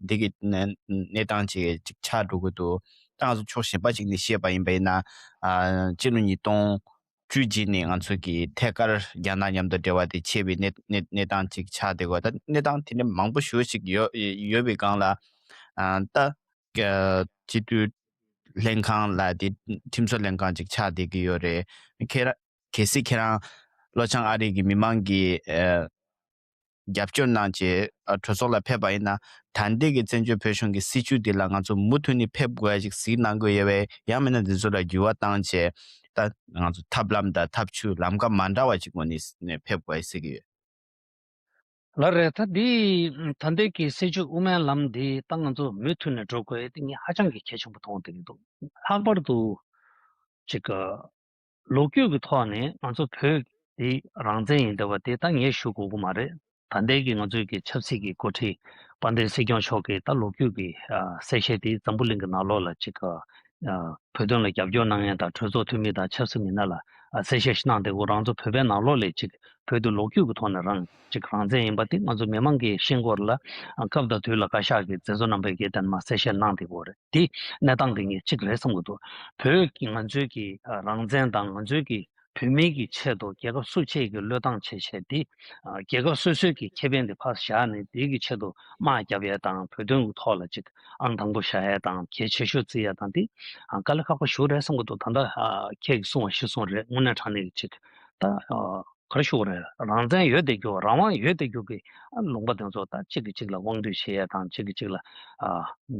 འདི་གི་གནས་གནས་སྟངས་ཅིག་ཅིག་ཆགས་འགྲོ་གི་འདུག་ད་ང་ཚོ་ཕྱོགས་གཞན་པ་ཅིག་ནས་བཤད་པ་ཡིན་པ་ཡིན་ན། ཨ། སྤྱི་ལོ་ཉིས་སྟོང་བཅུ་གཅིག་ནས་ང་ཚོ་གི་ཐད་ཀར་རྒྱ་ནག་མཉམ་དུ་འབྲེལ་བ་དེ་ཆད་པའི་གནས་གནས་གནས་སྟངས་ཅིག་ཆགས་བསྡད་ཀྱི་ཡོད། ད་གནས་སྟངས་དེ་འདྲ་མང་པོ་ཞེ་པོ་ཞིག་ཡོད་ཡོད་པའི་སྒང་ལ། ཨ། ད་སྤྱི་འཐུས་ལྷན་ཁང་ལ་དེ་ཁྲིམས་བཟོ་ལྷན་ཁང་ཅིག་ཆགས་བསྡད་ཀྱི་ཡོད་རེད། ཁྱེད་རང་གལ་སྲིད་ཁྱེད་རང་ལྷོ་བྱང་ཨ་རི་གི་མི་མང་གིས་ཨ། རྒྱབ་སྐྱོར་གནང་བྱས་ཨ། གྲོས་ཚོགས་ལ་ཕེབས་པ་ཡིན་ན་ད་ལྟའི་གི་བཙན་བྱོལ་བོད་གཞུང་གི་སྲིད་བྱུས་འདི་ལ་ང་ཚོ་མུ་མཐུད་ནས་ཕེབས་དགོས་ཡ་ཅིག་གཟིགས་གནང་དགོས་ཡོད་པས། ཡང་མིན་ན་འདི་ཚོ་ལ་འགྱུར་བ་བཏང་བྱས་ད་ང་ཚོ་ཐབས་ལམ་དང་ཐབས་ཇུས་ལམ་ཁ་མ་འདྲ་བ་ཅིག་ངོས་ནས་ཕེབས་དགོས་ཡ་ཟེར་གྱི་ཡོད། ལགས་རེད། ད་འདི་ད་ལྟའི་གི་སྲིད་བྱུས་དབུ་མའི་ལམ་འདི་ད་ང་ཚོ་མུ་མཐུད་ནས་འགྲོ་དགོས་ཡ་དེ་ངས་ཧ་ཅང་གི་གལ་ཆེན་པོ་མཐོང་བསྡད་ཀྱི་འདུག་ལྷག་པར་དུ་ཅིག་ལོ་རྒྱུས་ཀྱི་ཐོག་ནས་ང་ཚོ་བོད་འདི་རང་བཙན་ཡིན་བསྡད་པ་དེ་ད་ངས་ཞུ་དགོས་ཀྱི་མ་རེད། ད་ལྟའི་གི་ང་ཚོའི་གི་ཆབ་སྲིད་ཀྱི་འགོ་ཁྲིད་དཔལ་ལྡན་སྲིད་སྐྱོང་མཆོག་གིས་ད་ལོ་རྒྱུས་ཀྱི་ཨ་གསལ་བཤད་དེ་འཛམ་བུ་གླིང་གི་ནང་ལོགས་ལ་ཅིག་ཨ་བོད་དོན་ལ་རྒྱབ་སྐྱོར་གནང་མཁན་དང་གྲོས་ཚོགས་འཐུས་མི་དང་ཆབ་སྲིད་མི་སྣ་ལ་ཨ་གསལ་བཤད་ཞིག་གནང་བསྡད་ཀྱི་ཡོད། རང་ཚོ་བོད་པའི་ནང་ལོགས་ལ་ཅིག་བོད་དུ་ལོ་རྒྱུས་ཀྱི་ཐོག་ནས་རང་ཅིག་རང་བཙན་ཡིན་པ་དེ་ང་ཚོ་མི་མང་གིས་ཤེས་དགོས་རེད་ལ། ཨ་སྐབས་དང་དུས་ལ་བཀའ་ཤག་གིས་མཛད་གཙོ་རྣམ་པས་གིས་དེ་མ་གསལ་བཤད་གནང་བསྡད་ཀྱི་ཡོད་རེད། དེ་གནས་སྟངས་དེ་ངས་གཅིག་རེད་བསམ་གྱི་འདུག་བོད་ཀྱི་ང་ཚོའི་གི་ཨ་རང་བཙན་དང་ང་ཚོའི་གི་བོད་མིའི་གི་ཆེད་དུ་རྒྱལ་ཁབ་སུ་གཅིག་གིས་བློས་བཏང་བྱས་བྱས་ཏེ། ཨ་རྒྱལ་ཁབ་སོ་སོའི་གི་ཁེ་ཕན་དེ་ཕར་བཞག་ནས་དེའི་གི་ཆེད་དུ་དམག་རྒྱབ་ཡས་དང་བོད་དོན་གྱི་ཐོག་ལ་ཅིག་ཨང་དང་པོ་བཞག་ཡས་དང་གལ་ཆེ་ཤོས་བརྩི་ཡས་དང་དེ་ཨ་དཀའ་ལས་ཁག་པོ་ཞེ་པོ་རེད་བསམ་གྱི་འདུག་ད་ལྟ་ཨ་ཁྱེད་ཀྱིས་གསུངས་པ་གཞིར་བཟུང་རེད། དངོས་གནས་དྲང་གནས་ཀྱི་ཅིག་ད་ཨ་ག་རེ་ཞུ་དགོས་རེད། རང་བཙན་ཡོད་བསྡད་རྒྱུ་རང་དབང་ཡོད་བསྡད་རྒྱུ་གི་ཨ་ལུང་པ་དེ་ཚོ་ད་གཅིག་གིས་གཅིག་ལ་དབང་སྒྱུར་བྱེད་ཡས་དང་གཅིག་གིས་གཅིག་ལ་ཨ་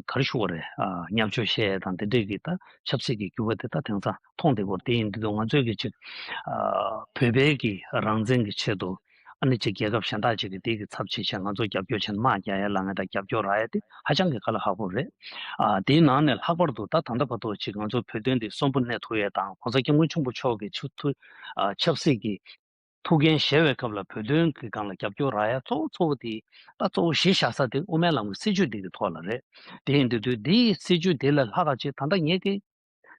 ག་རེ་ཞུ་དགོས་རེད། ཨ་བརྙས་བཅོས་བྱེད་ཡས་དང་དེ་འདྲས་ཀྱི་ད་ཆབ་སྲིད་ཀྱི་འགྱུར་བ་དེ་ད་དེང་སང་མཐོང་བསྡད་ཀྱི་ཡོད་རེད། དེ་ཡིན་དུས་ང་ཚོའི་གི་ཅིག་ཨ་བོད་པའི་གི་རང་བཙན་གྱི་ཆེད་དུ་ཨ་ནི་ཅིག་རྒྱལ་ཁབ་གཞན་དག་ཅིག་གིས་དེ་གི་ཚབ་བྱེད་བྱས་ང་ཚོ་རྒྱབ་སྐྱོར་བྱས་ནས་དམག་རྒྱག་ཡས་ལབ་མཁན་དང་རྒྱབ་སྐྱོར་རག་ཡས་དེ་ཧ་ཅང་གི་དཀའ་ལས་ཁག་པོ་རེད། ཨ་དེའི་ནང་ནས་ལྷག་པར་དུ་ད་ད་ལྟ་བར་དུ་ཅིག་ང་ཚོ་བོད་དོན་འདི་གསོན་པོ་གནས་ཐུབ་ཡས་དང་གོང་ས་སྐྱབས་མགོན་ཆེན་པོ་མཆོག་གི་ཆུ་ཐུ་ཨ་ཆབ་སྲིད་ཀྱི་ཐུགས་འགན་བཞེས་པའི་སྐབས་ལ་བོད་དོན་གྱི་སྒང་ལ་རྒྱབ་སྐྱོར་རག་ཡ་གཙོ་བོ་གཙོ་བོ་དེ་ད་གཙོ་བོ་གཞི་བཞག་ས་དེ་དབུ་མའི་ལམ་གྱི་སྲིད་བྱུས་འདི་གི་ཐོག་ལ་རེད། དེ་ཡིན་དུས་དུས་འདིའི་སྲིད་བྱུས་འདི་ལས་ལྷག་ག་ཅིག་ད་ལྟ་ངས་ཀྱི་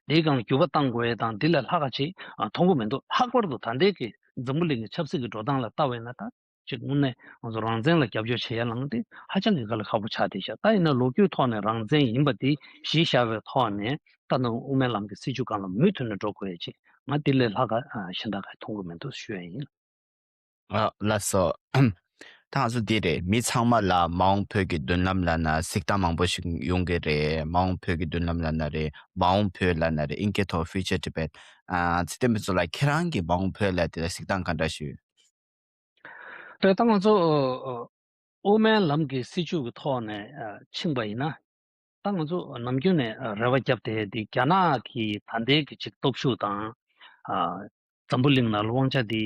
འདིའི་སྒང་ལ་འགྱུར་བ་གཏང་དགོས་ཡ་དང་འདི་ལས་ལྷག་ག་ཅིག་ཨ་མཐོང་གི་མི་འདུག་ལྷག་པར་དུ་ད་ལྟའི་གི་འཛམ་བུ་གླིང་གི་ཆབ་སྲིད་ཀྱི་འགྲོ་སྟངས་ལ་ལྟ་བ་ཡིན་ན་ད་ཅིག་དངོས་གནས་ང་ཚོ་རང་བཙན་ལ་རྒྱབ་སྐྱོར་བྱེད་ཡ་ལངས་ཏེ་ཧ་ཅང་གི་དཀའ་ལས་ཁག་པོ་ཆགས་བསྡད་ཤག་ད་ཡིན་ན་ལོ་རྒྱུས་ཐོག་ནས་རང་བཙན་ཡིན་པ་དེ་གཞི་བཞག་པའི་ཐོག་ནས་ད་ནང་དབུ་མའི་ལམ་གྱི་སྲིད་བྱུས་སྒང་ལ་མུ་མཐུད་ནས་འགྲོ་དགོས་ཡ་ཅིག་ང་འདི་ལས་ལྷག་ག་ཨ་གཞན་དག་ག་མཐོང་གི་མི་འདུག་ཞུ་ཡ་ཡིན། ཨ་ལགས་སོ། ད་ང་ཚོ་འདི་རེད། མི་ཚང་མ་ལ་མ་འོངས་བོད་ཀྱི་མདུན་ལམ་ལབ་ན་གཟིགས་སྟངས་མང་པོ་ཞིག་ཡོང་གི་རེད། མ་འོངས་བོད་ཀྱི་མདུན་ལམ་ལབ་ན་རེད། མ་འོངས་བོད་ལབ་ན་རེད། ཨིན་སྐད་ཐོག་Future Tibet། ཨ་ཚེ་བརྟན་ཕུན་ཚོགས་ལགས་ཁྱེད་རང་གིས་མ་འོངས་བོད་ལབ་དེ་ལ་གཟིགས་སྟངས་ག་འདྲ་ཞིག་ཡོད། རེད། ད་ང་ཚོ་ཨ་ཨ་དབུ་མའི་ལམ་གྱི་སྲིད་བྱུས་ཀྱི་ཐོག་ནས་ཨ་ཕྱིན་པ་ཡིན་ན། ད་ང་ཚོ་ནམ་རྒྱུན་ནས་རེ་བ་བརྒྱབ་བསྡད་དེ་རྒྱ་ནག་གི་ད་ལྟའི་གི་ཅིག་སྟོབས་ཤུགས་དང་། ཨ་འཛམ་བུ་གླིང་ནང་ལ་དབང་ཆ་དེ་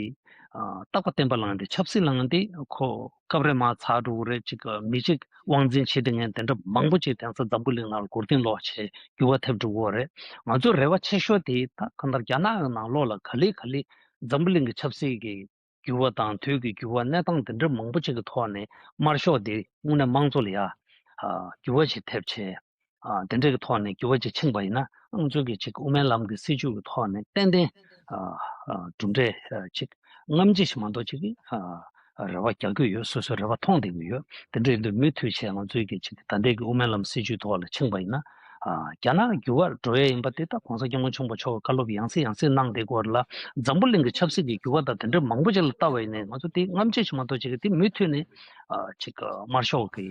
ཨ་རྟག་པ་བརྟན་པོ་ལངས་ཏེ་ཆབ་སྲིད་ལངས་ཏེ་ཁོ་སྐབས་རེ་མར་ཚར་འགྲོ་གི་རེད། ཅིག་མི་གཅིག་དབང་འཛིན་བྱེད་བསྡད་མཁན་དེ་འདྲ་མང་པོ་ཅིག་དེང་སང་འཛམ་བུ་གླིང་ནང་ལ་མགོ་རྟིང་སློག་བྱས་འགྱུར་བ་ཐེབས་འགྲོ་གི་ཡོད་རེད། ང་ཚོའི་རེ་བ་ཆེ་ཤོས་དེ་ད་གང་ལྟར་རྒྱ་ནག་གི་ནང་ལོགས་ལ་ག་ལེ་ག་ལེ་འཛམ་བུ་གླིང་གི་ཆབ་སྲིད་ཀྱི་འགྱུར་བ་དང་དུས་ཀྱི་འགྱུར་བ་གནས་སྟངས་དེ་འདྲ་མང་པོ་ཅིག་གི་ཐོག་ནས་དམར་ཤོག་དེ་དངོས་གནས་དམངས་གཙོ་ལ་ཡ་ཨ་འགྱུར་བ་ཞིག་ཐེབས་བྱས། ཨ་དེ་འདྲ་གི་ཐོག་ནས་འགྱུར་བ་ཅིག་ཕྱིན་པ་ཡིན་ན་ང་ཚོ་གི་ཅིག་དབུ་མའི་ལམ་གྱི་སྲིད་བྱུས་ཀྱི་ཐོག་ནས་ཏན་ཏན་ཨ་ཨ་གྲུབ་འབྲས་ཨ་ཅིག་སྔ་ཕྱི་ཞིག་མ་གཏོགས་ཅིག་གི་ཨ་རེ་བ་རྒྱག་གི་ཡོད། སོ་སོའི་རེ་བ་མཐོང་བསྡད་ཀྱི་ཡོད། དེ་འདྲ་ཡིན་དུས་མུ་མཐུད་བྱས་ང་ཚོའི་གི་ཅིག་ད་ལྟའི་གི་དབུ་མའི་ལམ་སྲིད་བྱུས་ཐོག་ལ་ཕྱིན་པ་ཡིན་ན། ཨ་རྒྱ་ནག་འགྱུར་བ་འགྲོ་ཡས་ཡིན་པ་དེ་ད་གོང་ས་སྐྱབས་མགོན་ཆེན་པོ་མཆོག་གི་བཀའ་སློབ་ཡང་སེ་ཡང་སེ་གནང་བསྡད་ཡོད་རེད་ལ། འཛམ་བུ་གླིང་གི་ཆབ་སྲིད་ཀྱི་འགྱུར་བ་དང་དེ་འདྲ་མང་པོ་ཅིག་ལ་ལྟ་བ་ཡིན་ནའི་ང་ཚོ་དེ་སྔ་ཕྱི་ཞིག་མ་གཏོགས་ཅིག་གི་དེ་མུ་མཐུད་ནས་ཨ་ཅིག་དམར་ཤོག་གི་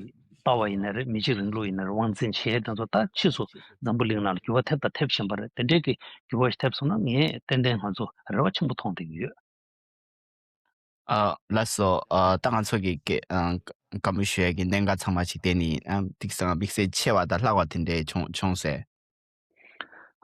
ལྟ་བ་ཡིན་ན་རེད། མི་གཅིག་རིང་ལུགས་ཡིན་ན་རེད། དབང་འཛིན་བྱེད་ཡས་དེ་ཚོ་ད་ཕྱིས་སུ་འཛམ་བུ་གླིང་ནང་ལ་འགྱུར་བ་ཐེབས་དང་ཐེབས་བཞིན་པ་རེད། དེ་འདྲའི་གི་འགྱུར་བ་ཞིག་ཐེབས་སོང་ན་ངས་ཏན་ཏན་ང་ཚོ་རེ་བ་ཆེན་པོ་མཐོང་བསྡད་ཀྱི་ཡོད། ཨ་ལགས་སོ། ཨ་ད་ང་ཚོ་གི་སྐད་ཨ་བཀའ་མོལ་ཞུ་ཡ་གི་གནད་འགག་ཚང་མ་ཞིག་དེ་ནི་ཨ་ཏིག་ཙམ་དམིགས་བསལ་ཆེ་བ་དང་ལྷག་པ་དེ་འདྲས་བྱུང་བྱུང་ཟེར།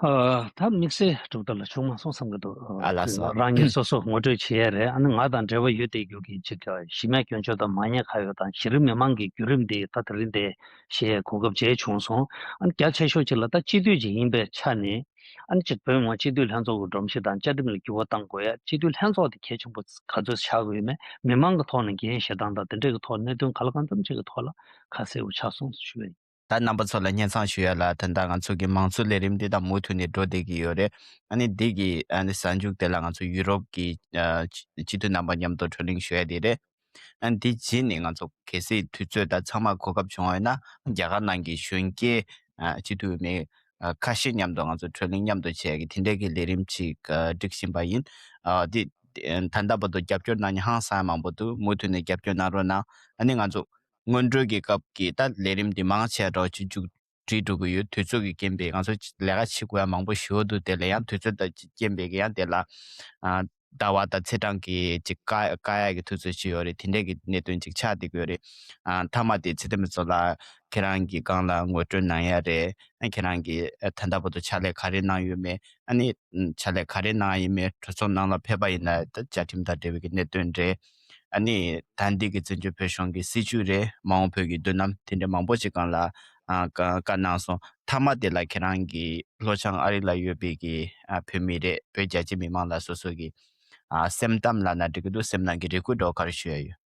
ཨ་ད་དམིགས་བསལ་གྲུབ་མཐའ་ལ་བྱུང་མ་སོང་བསམ་གི་འདུག་ཨ་ལགས་སོ། རང་ཉིད་སོ་སོ་ངོ་སྤྲོད་བྱེད་ཡ་རེད། ཨ་ནི་ང་དང་འབྲེལ་བ་ཡོད་བསྡད་རྒྱུ་གི་ཅིག་གཞི་མེད་སྐྱོན་བརྗོད་དང་མ་ཉེས་ཁ་གཡོག་དང་གཞི་རིམ་མི་མང་གི་བརྒྱུད་རིམ་དེ་ད་དེ་རིང་དེ་བཤད་གོ་སྐབས་བྱས་བྱུང་སོང་། ཨ་ནི་རྒྱ་ཆེ་ཤོས་ཅིག་ལ་ད་སྤྱི་འཐུས་ཅིག་ཡིན་པའི་ཆ་ནས། ཨ་ནི་གཅིག་བོད་མི་མང་སྤྱི་འཐུས་ལྷན་ཚོགས་ཀྱི་སྒྲོམ་གཞི་དང་བཅའ་ཁྲིམས་ལ་འགྱུར་བ་གཏང་དགོས་ཡ། སྤྱི་འཐུས་ལྷན་ཚོགས་དེ་གལ་ཆེན་པོ་ག་ཚོད་ཆགས་དགོས་ཡོད་མེད། མི་མང་གི་ཐོག་ནས་འགན་བཞེས་སྟངས་དང་དེ་འདྲས་ཀྱི་ཐོག་གནད་དོན་གང་ལ་གང་འཚམ་ཅིག་གི་ཐོག་ལ་ཁ་གསལ་པོ་ཆགས་སོང་ཞུ་ཡ་ཡིན། ད་རྣམ་པ་ཚོ་ལ་སྙན་སེང་ཞུ་ཡ་ལ། ད་ལྟ་ང་ཚོ་གི་མང་གཙོ་ལས་རིམ་འདི་དང་མུ་མཐུད་ནས་འགྲོ་བསྡད་ཀྱི་ཡོད་རེད། ཨ་ནི་འདི་གི་ཨ་ནི་གཟའ་མཇུག་དེ་ལ་ང་ཚོ་ཡུ་རོབ་ཀྱི་ཨ་སྤྱི་འཐུས་རྣམ་པ་མཉམ་དུ་བགྲོ་གླེང་ཞུ་ཡ་དེ་རེད། ཨ་ནི་དེ་རྗེས་ནས་ང་ཚོ་གལ་སྲིད་དུས་ཚོད་དང་ཚང་མ་གོ་སྐབས་བྱུང་བ་ཡིན་ན། རྒྱ་གར་ནང་གི་གཞོན་སྐྱེས་ཨ་སྤྱི་འཐུས་མི་ཨ་ཁ་ཤས་མཉམ་དུ་ང་ཚོ་བགྲོ་གླེང་མཉམ་དུ་བྱེད་ཀྱི་དེ་འདྲའི་གི་ལས་རིམ་ཅིག་ཨ་སྒྲིག་བཞིན་པ་ཡིན། ཨ་དེ་ད་ལྟ་བར་དུ་རྒྱབ་སྐྱོར་གནང་མཁན་ཧང་སང་མང་པོ་འདུག་མུ་མཐུད་ནས་རྒྱབ་སྐྱོར་གནང་རོགས་གནང་། ཨ་ནི་ང་ཚོ་སྔོན་འགྲོའི་གི་སྐབས་ཀྱི་ད་ལས་རིམ་འདི་མང་ཆེ་འགྲོ་ཅིག་མཇུག་སྒྲིལ་འགྲོ་གི་ཡོད། དུས་ཚོད་ཀྱི་རྐྱེན་པས་ང་ཚོ་ལས་ཀ་བྱེད་དགོས་ཡ་མང་པོ་ཞེ་པོ་འདུག་དེ་ལ་ཡང་དུས་ཚོད་དང་རྐྱེན་པས་ཀྱི་ཡང་དེ་ལ་ཨ་ཟླ་བ་དང་ཚེས་གྲངས་ཀྱི་ཅིག་བཀག་བཀག་ཡ་གི་དུས་ཚོད་ཅིག་ཡོད་རེད། དེ་འདྲས་ཀྱི་གནད་དོན་ཅིག་ཆགས་བསྡད་ཀྱི་ཡོད་རེད། ཨ་མཐའ་མ་དེ་ཚེ་བརྟན་ཕུན་ཚོགས་ལགས་ཁྱེད་རང་གི་སྒང་ལ་ངོ་སྤྲོད་གནང་ཡ་རེད། ཨ་ཁྱེད་རང་གིས་ཨ་ད་ལྟ་བར་དུ་ཕྱག་ལས་ག་རེ་གནང་ཡོད་མེད། ཨ་ནི་ཕྱག་ལས་ག་རེ་གནང་ཡ་ཡིན་མེད། གྲོས་ཚོགས་ནང་ལ་ཕེབས་པ་ཡིན་ན་ད་བཅའ་ཁྲིམས་དང་འབྲེལ་བའི་གི་གནད་དོན་རེད། ཨ་ནི་ད་འདི་གི་བཙན་བྱོལ་བོད་གཞུང་གི་སྲིད་བྱུས་རེད། མ་འོངས་བོད་ཀྱི་མདུན་ལམ་དེ་འདྲ་མང་པོ་ཅིག་སྒང་ལ་ཨ་བཀའ་བཀའ་གནང་སོང་། མཐའ་མ་དེ་ལ་ཁྱེད་རང་གི་ལྷོ་བྱང་ཨ་རི་ལ་ཡོད་པའི་གི་ཨ་བོད་མི་རེད། བོད་རྒྱ་ཆེ་མི་མང་ལ་སོ་སོ་གི་ཨ་སེམས་གཏམ་ལབ་ན་འགྲིག་གི་འདུག་སེམས་ནང་གི་རེ་སྐུལ་འདྲ་བོ་ག་རེ་ཞུ་ཡ་ཡོད།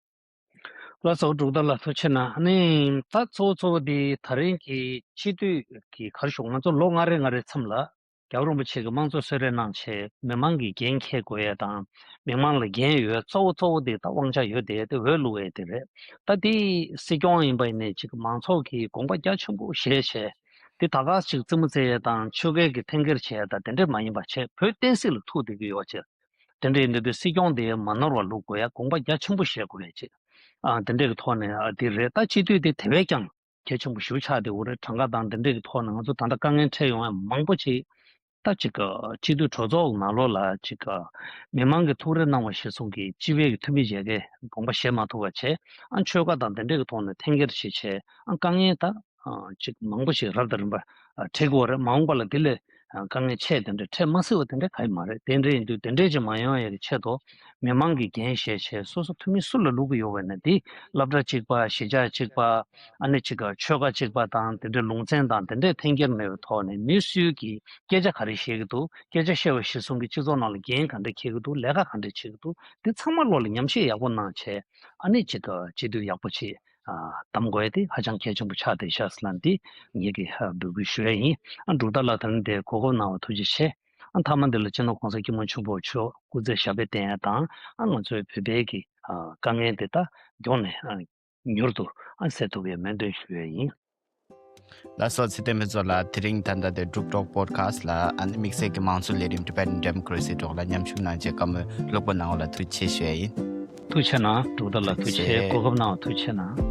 ལགས་སོ། འབྲུག་ཐར་ལགས་ཐུགས་རྗེ་གནང་། ཨ་ནི་ད་གཙོ་བོ་གཙོ་བོ་དེ་ད་རིང་གི་སྤྱི་འཐུས་ཀྱི་ག་རེ་ཞུ། ང་ཚོ་ལོ་ལྔ་རེ་ལྔ་རེ་མཚམས་ལ་རྒྱལ་བ་རིན་པོ་ཆེ་གི་དམངས་གཙོ་གསོལ་རས་གནང་བྱས་མི་མང་གི་འགན་འཁྱེར་དགོས་ཡ་དང་། མི་མང་ལ་འགན་ཡོད། གཙོ་བོ་གཙོ་བོ་དེ་ད་དབང་ཆ་ཡོད་དེ་དེ་འོས་བླུག་ཡ་དེ་རེད། ད་དེ་སྲིད་སྐྱོང་ཡིན་པ་ཡིན་ནའི་ཅིག་མང་ཚོགས་ཀྱི་དགོངས་པ་རྒྱ་ཆེན་པོ་བཞེས་བྱས། དེ་ད་ག་ཅིག་རྩེད་མོ་རྩེ་ཡ་དང་ཆོལ་ཁའི་གི་འཐེན་འཁྱེར་བྱེད་ཡ་དང་དེ་འདྲས་མ་ཡིན་པ་བྱས། བོད་བསྟན་སྲིད་ལ་ཐུག་བསྡད་ཀྱི་ཡོད་བྱས། དེ་འདྲ་ཡིན་དུས་དེ་སྲིད་སྐྱོང་དེ་མ་ནོར་བ་བླུག་དགོས་ཡ། དགོངས་པ་རྒྱ་ཆེན་པོ་བཞེས་དགོས་ཡ་ཅིག་ཨ་དེ་འདྲ་གི་ཐོག་ནས་ཨ་དེ་རེད། ད་སྤྱི་འཐུས་དེ་དེ་བས་ཀྱང་གལ་ཆེན་པོ་ཞེ་པོ་ཆགས་བསྡད་ཡོད་རེད། གྲངས་ཀ་དང་དེ་འདྲ་གི་ཐོག་ནས་ང་ཚོ་ད་ལྟ་དཀའ་ངལ་འཕྲད་ཡོང་ཡ་མང་པོ་ཅིག་ད་ཅིག་སྤྱི་འཐུས་གྲོས་ཚོགས་ནང་ལོགས་ལ་ཅིག་མི་མང་གི་ཐུགས་རེ་གནང་བ་གཞིར་བཟུང་གིས་སྤྱི་པའི་གི་འཐུས་མི་བརྒྱད་ཀས་དགོངས་པ་བཞེས་མ་ཐུབ་པ་བྱས། ཨ་ཆོལ་ཁ་དང་དེ་འདྲ་གི་ཐོག་ནས་འཐེན་འཁྱེར་བྱེད་བྱས། ཨ་དཀའ་ངལ་ད་ཨ་ཅིག་མང་པོ་ཞིག་རབ་དང་རིམ་པ་ཨ་འཕྲད་ཀྱི་ཡོད་རེད། མ་འོངས་པ་ལ་དེ་ལས་ཨ་དཀའ་ངལ་ཆེ་དེ་འདྲ་འཕྲད་མ་སྲིད་པ་དེ་འདྲ་ག་ཡི་མ་རེད། དེ་འདྲ་ཡིན་དུས་དེ་འདྲ་ཅིག་མ་ཡོང་ཡ་གི་ཆེད་དུ་མི་མང་གི་འགན་བཞེས་བྱས་སོ་སོ་འཐུས་མི་སུ་ལ་བླུག་གི་ཡོད་པ་ན་དེ་སློབ་གྲྭ་གཅིག་པ། གཞིས་ཆགས་གཅིག་པ། ཨ་ནི་ཅིག་ཆོལ་ཁ་གཅིག་པ་དང་དེ་འདྲ་ལུང་ཚན་དང་དེ་འདྲས་འཐེན་འཁྱེར་མེད་པའི་ཐོག་ནས་མི་སུའི་གི་སྐད་ཆ་ག་རེ་བཤད་ཀྱི་འདུག་སྐད་ཆ་བཤད་པ་གཞིར་བཟུང་གི་སྤྱི་ཚོགས་ནང་ལ་འགན་ག་འདྲ་འཁྱེར་གྱི་འདུག་ལས་ཀ་ག་འདྲ་བྱེད་ཀྱི་འདུག་དེ་ཚང་མ་བློ་ལ་ཉམས་བཞེས་ཡག་པོ་གནང་བྱས། ཨ་ནི་ཅིག་སྤྱི་འཐུས་ཡག་པོ་ཅིག་ཨ་གདམ་དགོས་ཡ་དེ་ཧ་ཅང་གལ་ཆེན་པོ་ཆགས་བསྡད་ཤག་ཟེར་ལབ་འདི་ངེད་ཀྱིས་ཧ་འབོད་སྐུལ་ཞུ་ཡ་ཡིན། ཨ་འབྲུག་ཐར་ལགས་དེ་རིང་འདིར་གོ་སྐབས་གནང་བ་ཐུགས་རྗེ་ཆེ། ཨ་མཐའ་མ་འདི་ལ་སྤྱི་ནོར་གོང་ས་སྐྱིད་པོ་མཆོག་ཕུར་བུ་མཆོག་སྐུ་ཚེ་ཞབས་པད་བརྟན་ཡ་དང་། ཨ་ང་ཚོའི་བོད་པའི་གི་ཨ་དཀའ་ངལ་འདི་ད་མགྱོགས་ནས་ཨ་མྱུར་དུ་ཨ་སེལ་ཐུབ་པའི་སྨོན་འདུན་ཞུ་ཡ་ཡིན། ལགས་སོ། ཚེ་བརྟན་ཕུན་ཚོགས་ལགས་དེ་རིང་ད་ལྟ་དེ་འབྲུག་ཊོག་པོ་ཌི་ཁ་སི་ཊི་ལ་ཨ་ནི་དམིགས་བསལ་གྱི་མང་གཙོ་ལས་རིམ་Tibetan Democracy ཐོག་ལ་མཉམ་ཞུགས་གནང་བྱས་བཀའ་མོལ་ལྷུག་པོ་གནང་བ་ལ་ཐུགས་རྗེ་ཆེ་ཞུ་ཡ་ཡིན། ཐུགས་རྗེ་གནང་། འབྲུག་ཐར་ལགས་ཐུགས་རྗེ་ཆེ། གོ་སྐབས་གནང་བ་ཐུགས་རྗེ་གནང་།